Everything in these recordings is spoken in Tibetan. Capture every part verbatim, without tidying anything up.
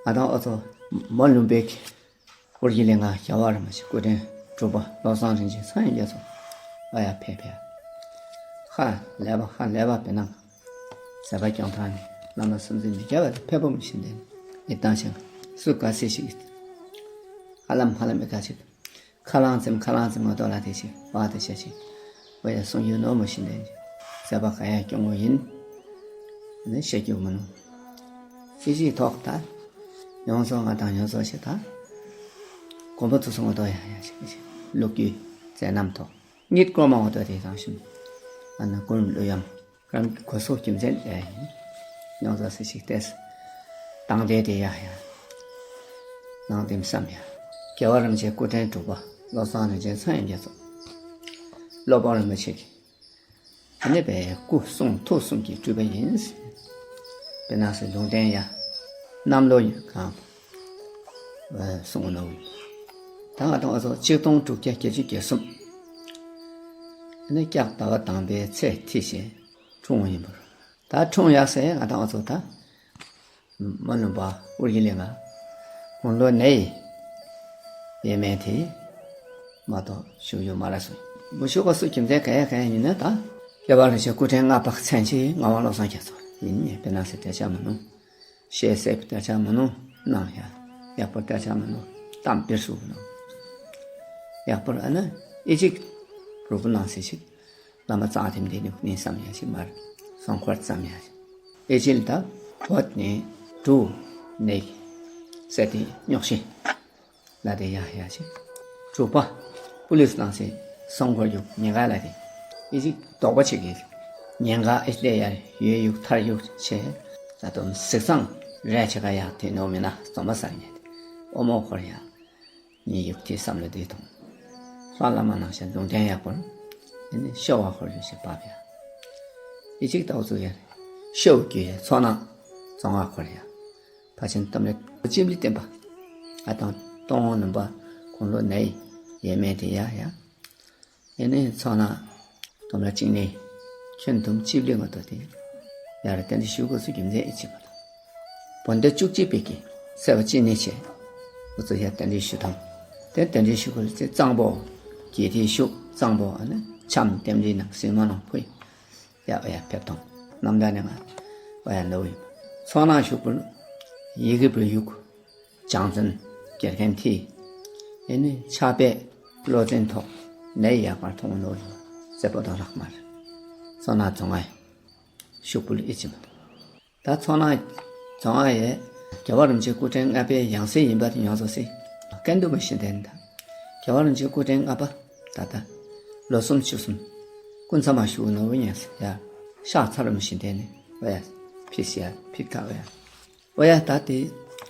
ང་དང་ཨོ་ཚོ་མ་ལུམ་པའི་ཨོ་རྒྱན་ལས་ང་རྒྱལ་བ་རིན་པོ་ཆེ་སྐུ་ཕྲེང་དྲུག་པ་བློ་བཟང་རིན་ཆེན་འཚོ་ཡི་རྒྱ་མཚོ། ཨ་ཡ་ཕེ་ཕེ། ཧ་ལས་པ་ཧ་ལས་པ་བེ་ནང་། ཟས་པ་སྐྱོང་ཐང་ནས་བླ་མ་སུམ་རྩེན་མི་བརྒྱ་བ་ཕེ་པོ་མི་ཤིན་ཏེ་ནས་ཏང་ཞིང་སུ་ག་སེ་ཞིག་ཧ་ལམ་ཧ་ལམ་མི་ག་ཞིག་ཁ་ལང་ཙེམ་ཁ་ལང་ཙེམ་ངོ་ཏོ་ལ་དེ་ཞིག་བ་དེ་ཤ་ཞིག་ཨོ་ཡ་གསུང་རྒྱུ་ནོར་མོ་ཤིན་ཏེ་ནས་ཟས་པ་ག་ཡ་སྐྱོང་ངོ་ཡིན། ནི་བཤད་རྒྱུ་མི་ནུ། སྲིད་ཞིག་ཐོག་ད། ཡོངས་སུ་ང་དང་ཡོངས་སུ་ཞེ་ད། དགོན་པ་ཚོ་སོང་བ་དོ་ཡ་ཡ་ཞིག་ཞིག་ལུག་རྒྱུ་མཛད་རྣམ་ཐོག་གཉིད་སྐོར་མ་བ་དོ་དེ་དང་ཞིམ། ཨ་ན་ཀུན་ལུ་ཡམ་རང་གི་གོ་སོགས་ཀྱི་མཛད་ཡ་ཡིན། ཡོངས་སུ་སྲིད་ཞིག་ཏེས། དང་དེ་དེ་ཡ་ཡ། ནང་དེམ་བསམ་ཡ། རྒྱལ་བ་རིན་ཆེན་སྐུ་ཕྲེང་དྲུག་པ་བློ་བཟང་རིན་ཆེན་འཚོ་ཡི་རྒྱ་མཚོ། སློབ་དཔོན་རིན་པོ་ཆེ་གིས། ཨ་ནི་པའི་སྐུ་གསུང་ཐུགས་གསུང་གི་སྤྲུལ་པ་ཡིན། དཔེར་ན་སེ་ལུང་བསྟན་ཡ། གནམ་ལོ་ཡི་གང་། གསུང་ནོ། ད་ང་དང་ཨ་ཚོ་ཆིག་སྟོང་དྲུག་བརྒྱ་བརྒྱད་ཅུ་གྱ་གསུམ། ཨ་ནི་སྐྱག་ཟླ་བ་དང་པའི་ཚེས་ཐི་ཞེས་འཁྲུངས་ཡིན་པར། ད་འཁྲུངས་ཡག་སེ་ང་དང་ཨ་ཚོ་ད། མ་ནུ་པ་ཨོ་རྒྱན་ལས་ང་། དགུང་ལོ་ནས་ཡས་མས་དེ་མ་གཏོགས་བཞུགས་ཡོད་མ་རེད་སོང་། བུ་ཤོག་ག་སུ་ཁྱིམ་མཚེས་ག་ཡ་ག་ཡ་ཡིན་ན་ད། སྐྱེ་བ་རིན་ཆེན་སྐུ་ཕྲེང་ལྔ་པ་མཚན་ཆེ་ངག་དབང་བློ་བཟང་རྒྱ་མཚོ་ཡིན་ནས་དཔེར་ན་སེ་དེ་ཆ་མ་ནུ། ཤེས་སེ་དེ་ཆ་མ་ནུ་གནང་ཡ། ཡག་པོ་དེ་ཆ་མ་ནུ་གཏམ་དཔེ་ཧྲུག་ནུ། ཡག་པོ་ཨ་ན་ཨི་ཅིག་རུ་པོ་གནང་སེ་ཞིག་བླ་མ་གཙང་ཐིམ་དེ་ནི་ནི་བསམ་ཡ་ཞིག་མར་སོང་འཁོར་ཙམ་ཡ་ཞིག་ཨེ་ཅིལ་ད་བོད་ནི་འབྲུ་ནས་ཟེར་ཏེ་རྙོག་ཤི་ལ་དེ་ཡ་ཡ་ཞིག་དྲུག་པ་པུ་ལིས་ནང་སེ་སོང་འཁོར་ཡུག་ཉེན་ཁ་ལ་དེ་ཨེ་ཅིག་དོགས་པ་ཆེ་གི་ཉེན་ཁ་ཨེ་ལེ་ཡ་ཡོད་ཡུག་ཐར་ཡུག་ཆེ་ད་དུང་གཟིགས་ཚང་རས་ཆེ་ཁ་ཡ་དེ་ནོ་མི་ན་རྩོམ་པ་ཟ་ཉེ་ཨོ་མོ་འཁོར་ཡ། ངའི་ཡུག་དེའི་བསམ་བློ་དེ་དང་། ལྷ་བླ་མ་ནང་བཞིན་ལུང་བསྟན་ཡག་པོར། ཨེ་ནི་ཤོ་བ་ཧོར་ཡུ་ཞེས་པ་བྱ། ཨི་ཅིག་ཏའུ་ཙུ་ཡ། ཤོ་བ་གྱུ་ཡ་མཚོ་ནང་རྫོང་བ་ཁོར་ཡ། ཕ་ཆེན་གཏམ་ལས་ཅིབ་ལི་བསྟན་པ། ཨ་དང་སྟོང་ལུང་པ་དགུང་ལོ་ནའི་ཡས་མས་དེ་ཡ་ཡ། ཨེ་ནི་མཚོ་ནང་དོམ་ལ་གཅིག་ནི་ཁྱོན་དུམ་ཅིབ་ལི་ངོ་ཏོ་དེ་ཡར་བསྟན་ཏེ་ཞུ་དགོས་སུ་རྒྱུ་མཚན་ཨེ་ཅི་མ་ལ། བོད་ཟླ་བཅུ་གཅིག་པའི་གི་ཚེས་པ་གཅིག་ནི་ཆེ། འུ་ཚོ་ཡར་བསྟན་ཏེ་ཞུ་དང་། དེ་བསྟན་ཏེ་ཞུ་དགོས་ཚེ་གཙང་པོ་གི་དེ་ཞུ་གཙང་པོ་ཨ་ནི་འཆམ་ལྟེམ་ལི་ནང་སྲིན་མ་ནང་ཕུ་ཡ་ཨ་ཡ་ཕེབས་དང་། ནམ་ཟླ་ནི་ང་ཨ་ཡ་ནོ་ཡིན། མཚོ་ནང་ཞུགས་པོ་ཡི་གེ་བུ་ཡུག་བྱང་བཙོན་དགེ་རྒན་དེ། ཨེ་ནི་ཕྱག་དཔེ་བློ་འཛིན་ཐོག་ནས་ཡག་པར་མཐོང་ནོ་ལོ། རྩེ་པོ་དང་ལྷག་མར། མཚོ་ནག་རྫོང་ཨ་ཡི་ཤུག་པུ་ལ་ཨི་ཅི་མ། ད་མཚོ་ནག་རྫོང་ཨ་ཡི་རྒྱལ་བ་རིན་ཆེན་སྐུ་ཕྲེང་ལྔ་པའི་ཡང་སྲིད་ཡིན་པ་དེ་ཡོངས་སུ་སྲིད། སྐད་འདུག་མ་ཤེས་ལྡན་ད། རྒྱལ་བ་རིན་ཆེན་སྐུ་ཕྲེང་ལྔ་པ་ད་ལྟ་ལོ་སུམ་ཅུ་གསུམ། སྐུ་མཚམས་མ་བཞུགས་ནོ་བུ་ཉེ་ཡ། ཤག་ཚ་རུ་མ་ཤེས་ལྡན་ནི་ཨོ་ཡ། ཕི་སི་ཡ་ཕི་ཁ་ཨོ་ཡ། ཨོ་ཡ་ད་དེ།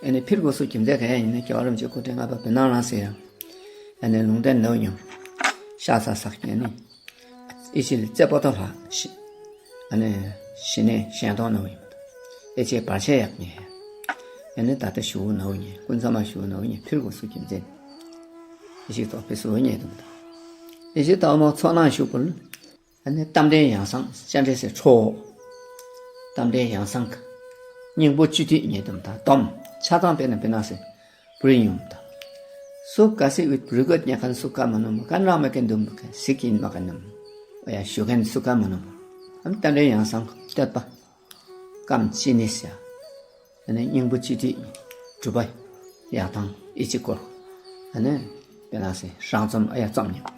ཨ་ནི་ཕིར་གོ་སུ་ཁྱིམ་མཚེས་ག་ཡ་ཡིན་ན་རྒྱལ་བ་རིན་པོ་ཆེ་སྐུ་ཕྲེང་ལྔ་པ་བོད་ནང་རང་ཟེར་ཡང་། ཨ་ནི་ལུང་བསྟན་ནོ་ཡོང་། ཤ་ས་ས་ཁྱེད་ནི། ཨི་ཅི་ལི་རྩེ་པོ་ཏོ་ལྷ་ཤི། ཨ་ནི་ཤི་ནས་གཞན་དོན་ནོ་ཡིན། ཨེ་ཅེ་བར་ཆད་ཡག་ཉེ། ཨ་ནི་ད་ལྟ་ཞུ་ནོ་ཉེ་སྐུ་མཚམས་མ་ཞུ་ནོ་ཉེ་ཕིར་གོ་སུ་ཁྱིམ་མཚེས། ཨི་ཅི་ཏོ་ཕི་སུ་ཉེ་དུ་མ་ད། ཨི་ཅི་ཏོ་མོ་མཚོ་ནང་ཞུ་པུལ། ཨ་ནི་རྟ་མགྲིན་ཡང་གསང་སྤྱན་རས་གཟིགས་ཁྲོ། རྟ་མགྲིན་ཡང་གསང་གི་སྙིང་པོ་བཅུད་དུས་ཉེ་དུམ་དང་སྡོམ་ཆ་ཚང་པས་ན་པེ་ན་སེ་བུ་རི་ཡུམ་དང་། སུ་ག་སི་འུད་བུ་རི་གོད་ཉེ་ཁན་སུ་ཀ་མ་ནུ་མ་ཀ་ན་མ་ཀན་དུམ་མ་ཀ་སི་ཀིན་མ་ཀ་ནམ། ཨ་ཡ་ཞུ་ཁན་སུ་ཀ་མ་ནུ་མ། ཨམ་རྟ་མགྲིན་ཡང་གསང་གི་བསྟོད་པ། ཀམ་ཅི་ནི་སི་ཡ། ཨ་ནི་སྙིང་པོ་བཅུད་དུས་གྲུབ་པ་ཡག་དང་ཨི་ཅི་སྐོར། ཨ་ནི་དཔེ་ན་སེ་རང་རྩོམ་ཨ་ཡ་རྩོམ་ཉམས།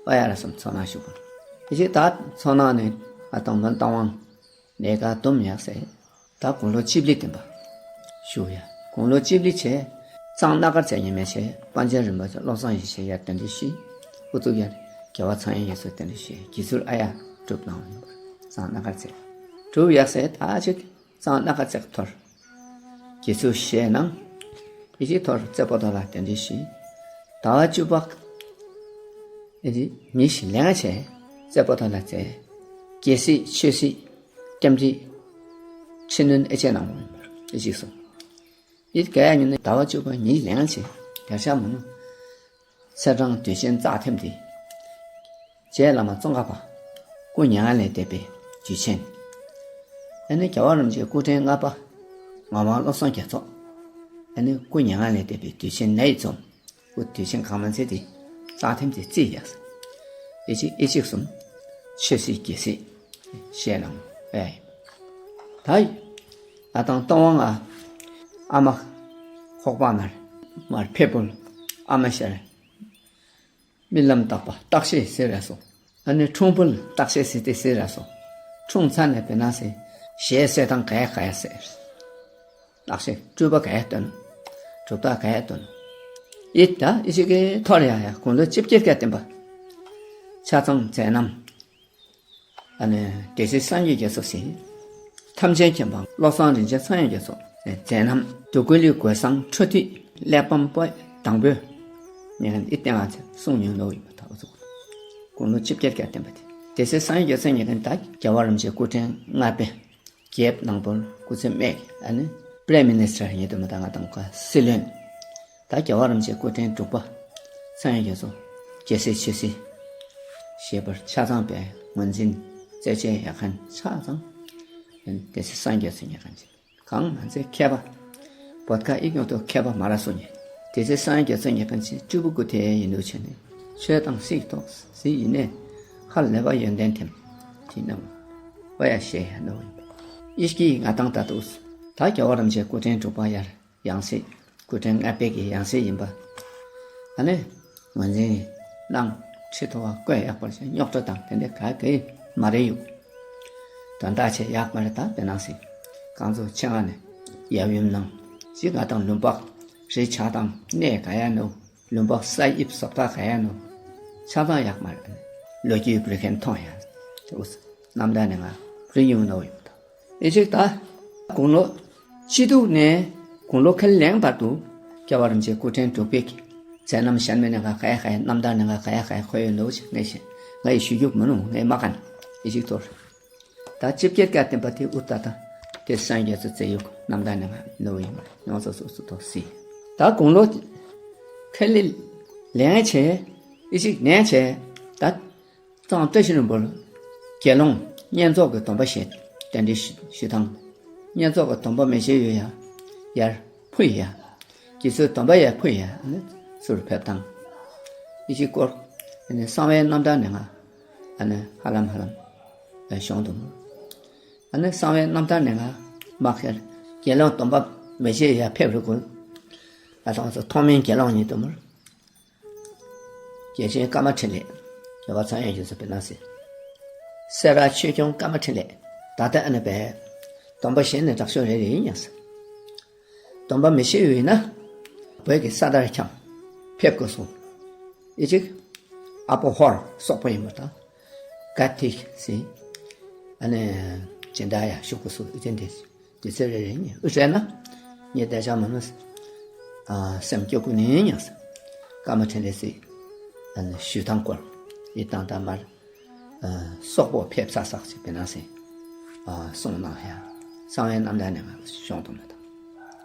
ཨ་ཡ་ར་སོམ་མཚོ་ནང་ཞུགས་པ། ཨི་ཅི་ད་མཚོ་ནང་ནི་ཨ་དང་མན་བཏང་དབང་ལས་ཀ་སྡོམ་ཡག་སེ། ད་དགུང་ལོ་བཅུ་བཞི་ལི་བསྟན་པ་ཞུ་ཡ། དགུང་ལོ་བཅུ་བཞི་ལི་ཆེ། གཙང་སྣ་དཀར་རྩེ་ཉི་མའི་ཆེ་པཎ་ཆེན་རིན་པོ་ཆེ་བློ་བཟང་ཡེ་ཤེས་ཡར་གདན་འདྲེན་ཞུས། ཨུ་ཚུགས་ཡར་རྒྱལ་བ་ཚངས་དབྱངས་ཡེ་ཤེས་གདན་འདྲེན་ཞུས་དགེ་ཚུལ་ཨ་ཡ་གྲུབ་གནང་བ་ཡིན་པ། གཙང་སྣ་དཀར་རྩེ་གྲུབ་ཡག་སེ་ད་ཅིག་གཙང་སྣ་དཀར་རྩེ་ག་ཐོར། དགེ་ཚུལ་ཞེས་གནང་། ཨི་ཅི་ཐོར་རྩེ་པོ་ཏོ་ལ་གདན་འདྲེན་ཞུས། ཟླ་བ་བཅུ་པ། ཨི་ཅི་ཉི་ཤུ་ལེ་ལྔ་ཆེ། རྩེ་པོ་ཏོ་ལ་རྩེ། རྒྱལ་སྲིད་ཆོས་སྲིད། སྐྱབས་འགྲིག་ཕྱི་ནུན་ཨེ་ཅེ་གནང་བ་ཡིན་པར་ཨི་ཅི་གསུངས། ཨི་ག་ཡ་ཉིན་ནི་ཟླ་བ་བཅུ་པ་ཉི་ཤུ་ལེ་ལྔ་ཆེ། རྒྱལ་ཤ་མ་ནུ། ཚེས་གྲངས་དུས་ཆེན་རྩ་ཐེམ་སྟེ། རྗེ་བླ་མ་ཙོང་ཁ་པ། སྐུ་མྱ་ངན་ལས་འདས་པའི་དུས་ཆེན། ཨ་ནི་རྒྱལ་བ་རིན་པོ་ཆེ་སྐུ་ཕྲེང་ལྔ་པ། ངག་དབང་བློ་བཟང་རྒྱ་མཚོ། ཨ་ནི་སྐུ་མྱ་ངན་ལས་འདས་པའི་དུས་ཆེན་ནད་ཡིས་འཛོམས། སྐུ་དུས་ཆེན་གང་མ་ཚེ་དེ་རྩ་ཐིམ་དེ་རྩིས་ཡག་ཨི་ཅིག་ཨི་ཅིག་གསུམ། ཆོས་སྲིད་རྒྱལ་སྲིད་བཤད་གནང་བས། ད་ཡིན། ང་དང་སྟོང་བ་ང་། ཨ་མ་ཁོག་པ་མར། མར་ཕེ་པོལ། ཨ་མ་ཤར། རྨི་ལམ་བརྟག་པ་བརྟག་ཤེས་ཟེར་ར་སོ། ཨ་ནི་འཁྲུངས་ཕུལ་བརྟག་ཤེས་ཟེར་ཏེ་ཟེར་ར་སོ། འཁྲུངས་ཚར་ནས་བེ་ན་སེ། ཞལ་གསེར་དང་ག་ཡ་ག་ཡ་ཟེར། བརྟག་ཤེས་སྤྲུལ་པ་ག་ཡ་སྟོན། གྲུབ་རྟགས་ག་ཡ་སྟོན། ཡིད་ད་ཨི་ཞིག་གི་ཐོར་ཡ་ཡ་དགུང་ལོ་བཅོ་བརྒྱད་ཀ་བསྟན་པ། ཆ་ཚང་མཛད་རྣམ། ཨ་ནི་སྡེ་སྲིད་སངས་རྒྱས་རྒྱ་མཚོ་ཟེར། ཐམས་ཅད་མཁྱེན་པ་བློ་བཟང་རིན་ཆེན་ཚངས་དབྱངས་རྒྱ་མཚོ་མཛད་རྣམ། འདུ་འགོད་ལུས་འགོད་བཟང་འཕྲོ་མཐུད་གླེགས་བམ་པོད་དང་པོའི་ཉེ་ཁན་ཨི་ལྟེ་ང་ཚེ་གསུང་མྱོང་ནོ་ཡིན་པ་ད་འུ་ཚོ་དགུང་ལོ་བཅོ་བརྒྱད་ཀ་བསྟན་པ་དེ། སྡེ་སྲིད་སངས་རྒྱས་རྒྱ་མཚོ་ཉེ་ཁན་ད་རྒྱལ་བ་རིན་པོ་ཆེ་སྐུ་ཕྲེང་ལྔ་པའི་རྒྱལཔོ་ནང་པོར་སྐུ་ཚེ་སྨད་ཀྱི་ཨ་ནི་Prime Minister་ཡིན་དུ་མ་ད་ང་དང་ཁ་སྲིད་བློན། ད་རྒྱལ་བ་རིན་པོ་ཆེ་སྐུ་ཕྲེང་དྲུག་པ་ཚངས་དབྱངས་རྒྱ་མཚོ་རྒྱལ་སྲས་ཆོས་སྲིད་ཞེས་པར་ཆ་ཚང་པའི་ངོས་འཛིན་རྩེ་ཆེན་ཡག་མཁན་ཆ་ཚང་སྡེ་སྲིད་སངས་རྒྱས་རྒྱ་མཚོ་ཉེ་མཁན་ཆེ་གང་ང་ཚོའི་མཁས་པ་བོད་ཁ་ཨི་ཀྱོང་ཐོག་མཁས་པ་མ་ར་སོ་ཉེ་སྡེ་སྲིད་སངས་རྒྱས་རྒྱ་མཚོ་ཉེ་མཁན་ཆེ་སྤྲུལ་པ་སྐུ་དེ་ཡིན་འདུག་ཆེ་ནས་ཆོས་དང་སྲིད་ཐོག་སྲིད་ཡིན་ནས་ཧ་ལས་པ་ཡོན་ཏན་ཐེམ་ཅི་ནམ་བ་ཡ་ཤེས་ཡ་ནོ་ཡིན་པ་ཨི་ཤི་ང་དང་ད་དུས་ད་རྒྱལ་བ་རིན་པོ་ཆེ་སྐུ་ཕྲེང་དྲུག་པ་ཡར། ཡང་སྲིད། སྐུ་ཕྲེང་ལྔ་པའི་གི་ཡང་སྲིད་ཡིན་པ། ཨ་ནི། ངོས་འཛིན། གནང་། ཁྲི་ཐོག་བཀོད་ཡག་པར་བྱས་རྙོག་དྲ་དང་དེ་འདྲ་ག་གེ་མ་རེད་ཡོད། དོན་དག་ཆེ་ཡག་མ་རེད་ད་དཔེ་ནང་སྲིད། གང་ཚོ་ཆེ་ང་ནས་ཡབ་ཡུམ་ནང་། གཅིག་ང་དང་ལུང་པ། རི་བྱ་དང་གནས་ག་ཡ་ནོ། ལུང་པ་ས་དབྱིབས་བཟོ་ལྟ་ག་ཡ་ནོ། ཆ་ཚང་ཡག་མ་རེད། ལོ་རྒྱུས་བྲི་མཁན་མཐོང་ཡ། དེ་འུ་ས་རྣམ་ཐར་ནས་ང་བྲི་མྱོང་ནོ་ཡོད་ད། ཨེ་ཅིག་ད། དགུང་ལོ། སྐྱིད་སྡུག་ནས་དགུང་ལོ་ཁལ་ལེན་བར་དུ་རྒྱལ་བ་རིན་པོ་ཆེ་སྐུ་ཕྲེང་དྲུག་པའི་མཛད་རྣམ་གཞན་མི་ནང་ག་ག་ཡ་ག་ཡ་རྣམ་ཐར་ནང་ག་ག་ཡ་ག་ཡ་ཁོ་ཡོད་ནོ་ཞིག་ངས་ཤེས་ང་ཡི་ཞུ་རྒྱུ་མི་ནུ་ངས་མ་གན་ཨེ་ཅིག་ཐོར། ད་ཅིབ་ཀྱད་ཀྱ་བསྟན་པ་དེ་ཨུ་ཏ་ད་དེ་སངས་རྒྱས་སུ་བཙལ་ཡུག་རྣམ་ཐར་ནང་ག་ནོ་ཡིན་པ་ཡོངས་སུ་སུ་སུ་ཐོག་སི། ད་དགུང་ལོ་ཁལ་ལེན་ཆེ་ཨེ་ཅིག་ནན་ཆེ་ད། གཙང་བཀྲ་ཤིས་ལྷུན་པོར་དགེ་སློང་བསྙེན་རྫོགས་ཀྱི་སྡོམ་པ་བཞེས་གདན་འདྲེན་ཞུ་ཞུ་དང་། བསྙེན་རྫོགས་ཀྱི་སྡོམ་པ་མི་བཞེས་ཡོད་ཡ། ཡར་ཕུ་ཡ། དགེ་ཚུལ་སྡོམ་པ་ཡར་ཕུ་ཡ་ཨ་ནི་ཚུར་ཕེབས་དང་། ཨི་ཅིག་སྐོར་ཨ་ནི་གསང་བའི་རྣམ་ཐར་ནས་ང་ཨ་ནི་ཧ་ལམ་ཧ་ལམ་ཨ་གཞུང་དུ་མོ། ཨ་ནི་གསང་བའི་རྣམ་ཐར་ནས་ང་མ་ཁེར་དགེ་སློང་སྡོམ་པ་མི་བཞེས་ཡ་ཕེབས་རུ་དགོས། ཨ་ཐང་སོ་ཐོག་མིན་དགེ་སློང་ཉིད་དུ་མོར། རྒྱལ་ཆེན་ཀརྨ་འཕྲིན་ལས། རྒྱལ་བ་ཚངས་དབྱངས་རྒྱ་མཚོ་དཔེར་ན་སྲིད། སེ་ར་ཆོས་སྐྱོང་ཀརྨ་འཕྲིན་ལས། ད་ལྟ་ཨ་ནི་པས། སྡོམ་པ་བཞེས་ནས་དྲག་ཤོས་རེ་རེ་ཡིན་ཡང་ཟེར། སྡོམ་པ་མི་བཞེས་ཡོད་ན། བོད་ཀྱི་ས་དར་འཁྱམས། ཕེབས་དགོས་སོང་། ཨི་ཅིག་ཨ་པོ་ཧོར་སོག་པོ་ཡིན་པ་དང་། ག་ཐིག་སི། ཨ་ནི། སྦྱིན་བདག་ཡ་ཞུ་དགོས་སོང་ཨི་ཅན་དེ། དེ་ཚེ་རེ་རེ་ཉིད་ཨུ་བྲལ་ན། ཉེ་དེ་ཆ་མ་ནུ། ཨ་སེམས་སྐྱོ་ཀུ་ནི་ཉང་ས། ཀ་མ་ཕྲིན་ལས་སི། ཨ་ནི་ཞུ་ཐང་སྐོར། ཡི་དང་ད་མར། ཨ་སོག་པོ་ཕེབས་ས་སག་ཅིག་པའི་ནང་སི། ཨ་གསུང་གནང་ཡ། གསང་བའི་རྣམ་ཐར་ནས་མ་ཤོང་དུ་མེད་དང་།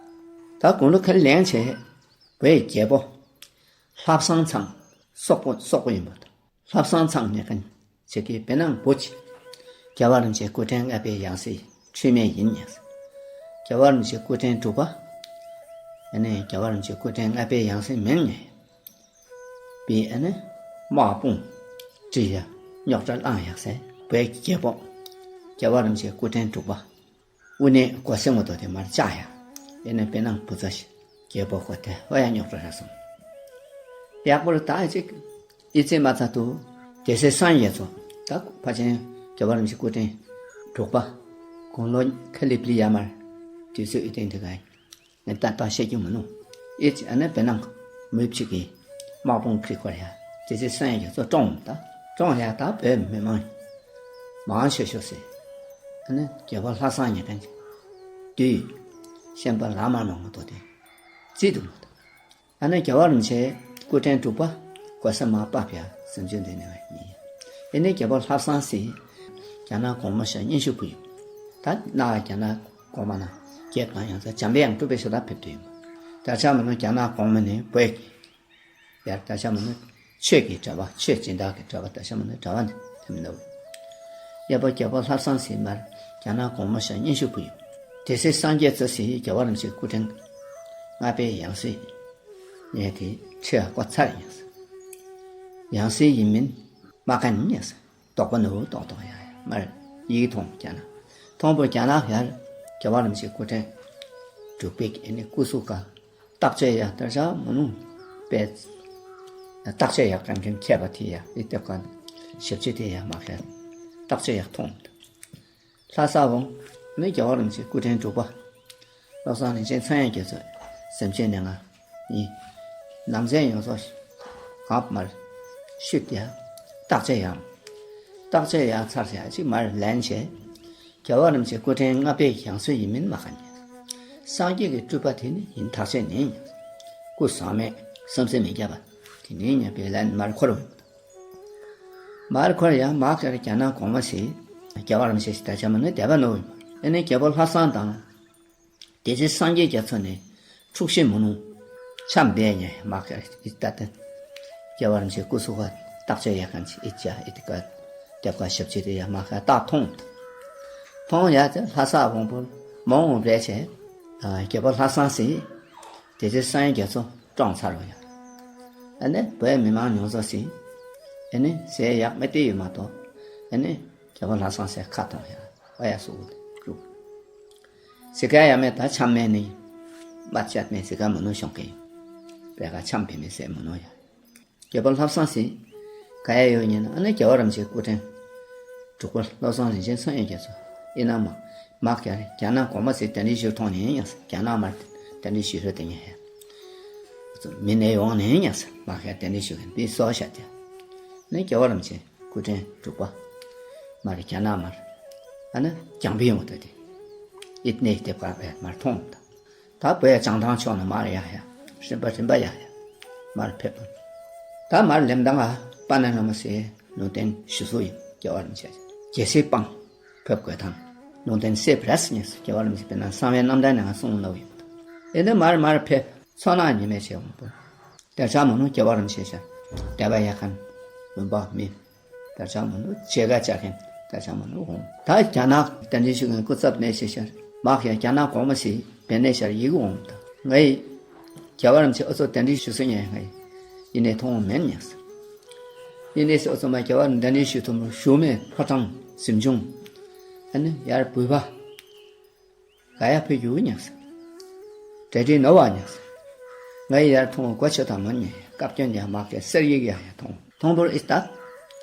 ད་དགུང་ལོ་ཁ་ལེན་ཆེ། བའི་རྒྱལ་པོ། ལྷ་བཟང་ཚང་། སོག་པོ་སོག་པོ་ཡིན་པ་དང་། ལྷ་བཟང་ཚང་ཉེ་ཁན་ཆེ་གི་བེ་ནང་བོ་ཆི། རྒྱལ་བ་རིན་པོ་ཆེ་སྐུ་ཕྲེང་ལྔ་པའི་ཡང་སྲིད་འཁྲུལ་མེད་ཡིན་ཉེ། རྒྱལ་བ་རིན་པོ་ཆེ་སྐུ་ཕྲེང་དྲུག་པ། ཨ་ནི་རྒྱལ་བ་རིན་པོ་ཆེ་སྐུ་ཕྲེང་ལྔ་པའི་ཡང་སྲིད་མིན་ཉེ། བི་ཨ་ནི་དམག་དཔུང་བྲིས་ཡ་རྙོག་དྲ་བསླངས་ཡག་སེ་བོད་ཀྱི་རྒྱལ་པོ། རྒྱལ་བ་རིན་པོ་ཆེ་སྐུ་ཕྲེང་དྲུག་པ། དབུ་ནས་གོ་སེ་ངོ་ཏོ་དེ་མར་བཅག་ཡ། ཨེ་ནི་བེ་ནང་བུ་ཚ་ཞིག་རྒྱལ་པོ་གོ་དེ་ཧོ་ཡ་རྙོག་དྲ་ར་སོང་། ཡག་པོ་རུ་ད་ཅིག་ཨི་ཙི་མ་ཚ་དུ་དེ་སེ་སང་ཡེ་ཚོ་ད་ཕ་ཆེན་རྒྱལ་བ་རིན་པོ་ཆེ་སྐུ་ཕྲེང་དྲུག་པ་དགུང་ལོ་ཁ་ལིབ་ལི་ཡ་མར་དུས་ཚོད་ཨི་ཏེང་དེ་ག་ངས་ད་ལྟ་བཤད་རྒྱུ་མི་ནུ། ཨི་ཙི་ཨ་ནི་བེ་ནང་མུས་ཕྱི་གི་དམག་དཔུང་ཁྲི་ཁོར་ཡ་དེ་སེ་སང་ཡེ་ཚོ་ཀྲོང་ད་ཀྲོང་ཡ་ད་བོད་མི་མང་མང་ཤོས་ཤོས་སེ། ཨ་ནི་རྒྱལ་པོ་ལྷ་བཟང་ཉེ་ཁན་གྱི་དུས་ཤན་པ་ལ་མ་མང་མ་ཏོ་དེ་རྩིས་དུ་མ་ཏོ། ཨ་ནི་རྒྱལ་བ་རིན་པོ་ཆེ་སྐུ་ཕྲེང་དྲུག་པ་གོ་ས་མ་པ་བྱ་སེམས་ཅན་འདི་ནས་ཡིན། ཨེ་ནི་རྒྱལ་པོ་ལྷ་བཟང་སི་རྒྱ་ནག་གོང་མ་ཤ་སྙན་ཞུ་ཕུལ་ཡོད། ད་ན་རྒྱ་ནག་གོང་མ་ན་རྒྱལ་དང་ཡང་ས་འཇམ་པའི་ཡང་སྤྲུལ་པའི་ཤ་ད་ཕེབས་དུས་ཡིན། ད་ཆ་མ་ནུ་རྒྱ་ནག་གོང་མ་ནི་བོད་ཀྱི། ཡར་ད་ཆ་མ་ནུ་ཆོས་ཀྱི་གྲྭ་པ་ཆོས་སྦྱིན་བདག་གི་གྲྭ་པ་ད་ཆ་མ་ནུ་གྲྭ་པ་ནི་ཐིམ་ནུ། ཡ་པ་རྒྱལ་པོ་ལྷ་བཟང་སི་མར་རྒྱ་ནག་གོང་མ་ཤ་སྙན་ཞུ་ཕུལ་ཡོད། དེ་སེ་སངས་རྒྱས་ཚོ་སི་རྒྱལ་བ་རིན་པོ་ཆེ་སྐུ་ཕྲེང་ ལྔ་པའི་ཡང་སྲིད་ཡིན། ངས་དེ་ཁྲིད་ཡ་བཀོད་ཚར་ཡིན་ཟེར། ཡང་སྲིད་ཡིན་མིན་མ་ག་ནི་ཡིན་ཟེར། དོགས་པ་ནོར་བུ་ཏོག་ཏོག་ཡ་ཡ་མར་ཡིག་མཐོང་རྒྱ་ནག་མཐོང་བུ་རྒྱ་ནག་ཡར་རྒྱལ་བ་རིན་པོ་ཆེ་སྐུ་ཕྲེང་དྲུག་པའི་ཨེ་ནི་སྐུ་གཟུགས་ཀ་བརྟག་དཔྱད་ཡ་དར་ཤ་མུ་ནུ་པས་བརྟག་དཔྱད་ཡ་གན་གན་མཁས་པ་དེ་ཡ་ཨི་ཏེ་ཀ་ཞབས་ཕྱི་དེ་ཡ་མ་ཁ་བརྟག་དཔྱད་ཡ་མཐོང་། ལྷ་ས་འོང་། ནི་རྒྱལ་བ་རིན་པོ་ཆེ་སྐུ་ཕྲེང་དྲུག་པ། བློ་བཟང་རིན་ཆེན་འཚོ་ཡང་རྒྱ་མཚོ་སེམས་ཅན་ནས་ང་ཡིན། ནམ་ཟན་ཡོང་སོ། གང་མར་ཤུད་ཡ། བརྟག་དཔྱད་ཡང་། བརྟག་དཔྱད་ཡང་ཚར་ཡ་ཅིག་མར་ལན་བྱས། རྒྱལ་བ་རིན་པོ་ཆེ་སྐུ་ཕྲེང་ལྔ་པའི་ཡང་སྲིད་ཡིན་མིན་མ་ག་ནས། སངས་རྒྱས་ཀྱི་སྤྲུལ་པ་དེ་ནི་ཡིན་ཐག་ཆོད་ནས། སྐུ་ཟག་མེད་བསམ་སེམས་མི་རྒྱབ་པ་དེ་ནས་ཉན་པའི་ལན་མར་འཁོར་བ། མར་འཁོར་ཡང་མ་ཁར་རྒྱ་ནག་གོང་མ་ཞིག་རྒྱལ་བ་རིན་པོ་ཆེ་ཞིག་ད་ཆ་མ་ནི་དད་པ་ནོར་བ་ཡིན། ཨེ་ནི་རྒྱལ་པོ་ལྷ་བཟང་དང་། དེ་ཚེ་སངས་རྒྱས་རྒྱ་མཚོ་ནས་འཁྲུག་ཤིང་མུ་ནུ་ཆམ་བེ་ཉེ་མ་ཁར་ཨི་ད་ཏན། རྒྱལ་བ་རིན་པོ་ཆེ་སྐུ་གཟུགས་ཁ་བརྟག་དཔྱད་ཡག་མཁན་ཅིག་ཨི་ཅ་ཨི་ཏི་ཀ་རྒྱབ་ཁ་ཞབས་ཕྱི་དེ་ཡ་མ་ཁ་བརྟག་མཐོང་། མཐོང་ཡ་ཚེ་ལྷ་ས་དབང་པོ་མ་འོངས་བས་བྱས། རྒྱལ་པོ་ལྷ་བཟང་ཟིན། དེ་ཚེ་སངས་རྒྱས་རྒྱ་མཚོ་བཀྲོངས་ཚར་བ་ཡ། ཨ་ནི་བོད་མི་མང་ཉུང་ཚོ་ཟིན། ཨ་ནི་ཟས་ཡག་མི་སྟེར་ཡོད་མ་གཏོགས། ཨ་ནི་རྒྱལ་པོ་ལྷ་བཟང་ཟས་ཁ་ཐོང་ཡ་ཨ་ཡ་སུ་གུ་དེ་བཅུག་ཟི་ཀ་ཡ་མེད་ད་ཆམ་མེད་ནི། མ་ཆད་མེད་ཟི་ཀ་མ་ནུ་ཤོང་གི། པད་ཁ་ཆམ་བེ་མེད་ཟས་མ་ནུ་ཡ། རྒྱལ་པོ་ལྷ་བཟང་ཟིན། ག་ཡ་ཡོད་ཉན་ཨ་ནི་རྒྱལ་བ་རིན་པོ་ཆེ་སྐུ་ཕྲེང་དྲུག་པ་བློ་བཟང་རིན་ཆེན་འཚོ་ཡང་རྒྱ་མཚོ་ཨི་ན་མ་མ་རྒྱ་རྒྱ་ནག་གོང་མ་ཟིན་གདན་འདྲེན་ཞུ་ཐོང་ནི་ཡིན་ཡང་ཟེར་རྒྱ་ནག་མར་གདན་འདྲེན་ཞུ་ཧྲི་དེ་ཉན་ཧེ། མི་ནས་ཡོང་ནི་ཡིན་ཡང་ཟེར་མ་རྒྱ་གདན་འདྲེན་ཞུ་གིན་པི་སོ་ཤ་ཏེ། ནི་རྒྱལ་བ་རིན་པོ་ཆེ་སྐུ་ཕྲེང་དྲུག་པ། མར་རྒྱ་ནག་མར། ཨ་ནི་རྒྱང་པི་ཡོང་ད་དེ། ཨིད་ནེ་དེབ་ཀ་བས་མར་མཐོང་ད། ད་བོད་བྱང་ཐང་ཕྱོགས་ན་མར་ཡ་ཡ། རིམ་པ་རིམ་པ་ཡ་ཡ། མར་ཕེབས་པ། ད་མར་ལེམ་དང་ཨ་པ་ན་ན་མ་སེ་ལུང་བསྟན་ཞུ་སོ་ཡིན་རྒྱལ་བ་རིན་པོ་ཆེ། རྒྱལ་སྲས་སྤང་ཕེབས་དགོས་དང་། ལུང་བསྟན་སེ་བྲས་ཉེས་རྒྱལ་བ་རིན་པོ་ཆེ་དཔེར་ན་གསང་བའི་རྣམ་ཐར་ནང་གསུངས་ལོ་ཡིན། ཨེ་ནི་མར་མར་ཕེབས་མཚོ་ནག་ཉི་མའི་ཆེ་འོང་པོ། དེ་ཆ་མོ་ནུ་རྒྱལ་བ་རིན་པོ་ཆེ་ཤར། དད་པ་ཡ་ཁན་ལུང་པ་མི། དར་ཆ་མོ་ནུ་ཆེ་ག་ཆ་ཁན་དར་ཆ་མོ་ནུ་འོང་། ད་རྒྱ་ནག་གདན་འདྲེན་ཞུ་མཁན་སྐུ་ཚབ་ནས་ཤེས་ཤར། མ་ཁྱེད་རྒྱ་ནག་གོང་མ་ཞིག་བེ་ནས་ཤར་ཡི་གུ་འོང་ད། ང་ཡི་རྒྱལ་བ་རིན་པོ་ཆེ་ཨོ་ཚོ་གདན་འདྲེན་ཞུ་སོ་ཉན་ང་ཡི་ཡིན་ནས་མཐོང་མེད་ཉན་ས། ཡིན་ནས་ཨོ་ཚོ་མ་རྒྱལ་བ་རིན་གདན་འདྲེན་ཞུ་ཐུབ་མོ་ཞུ་མེད་ཕོ་བྲང་གཟིམ་ཆུང་། ཨ་ནི་ཡར་བུས་པ། ག་ཡ་ཕི་ཡུ་ཉག་ས། དྲ་དྲི་ནོ་བ་ཉག་ས། ང་ཡི་ཡར་མཐོང་གོ་ཆོད་དང་མོ་ཉེ་བཀའ་བཀྱོན་ཡ་མ་ཁེ་སེར་ཡིག་ཡ་ཡ་མཐོང་མཐོང་བོར་ཨི་སྟག་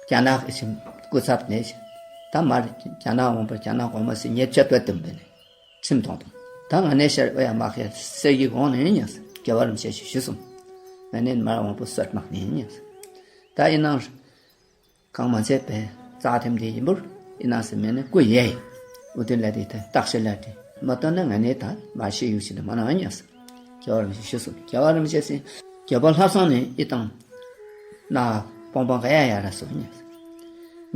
རྒྱ་ནག་ཨི་ཆིམ་སྐུ་ཚབ་ནས་ད་མར་རྒྱ་ནག་འོང་པར་རྒྱ་ནག་གོང་མ་སི་ཉེ་ཆད་པ་དུམ་པེ་ནས་ཁྲིམས་མཐོང་དང་ད་ང་ནས་ཤར་ཨོ་ཡ་མ་ཁེ་སེར་ཡིག་འོང་ནས་ཉག་ས་རྒྱལ་བ་རིན་ཆེ་ཞུ་ཞུ་སོང་། ང་ནས་མར་འོང་པོ་སོད་མག་ནས་ཉག་ས། ད་ཨི་ནང་། གང་མ་ཚད་པའི་རྩ་ཐེམ་དེ་ཡིན་པུར་ཨི་ན་སི་མེ་ནི་ཀུ་ཡེ། ཨུ་ཏི་ལ་དེ་ཐེ་རྟགས་ཤེ་ལ་དེ་མ་ཏོ་ན་ང་ནི་ད་མ་ཤེས་ཡུག་ཤི་ན་མ་ན་ཉ་སི། རྒྱལ་བ་རིན་པོ་ཆེ་ཤི་སུ་རྒྱལ་བ་རིན་པོ་ཆེ་སི་རྒྱལ་པོ་ལྷ་བསང་ནི་ཨི་དང་ན་པོང་པོང་ག་ཡ་ཡ་ར་སུ་ཉ་སི།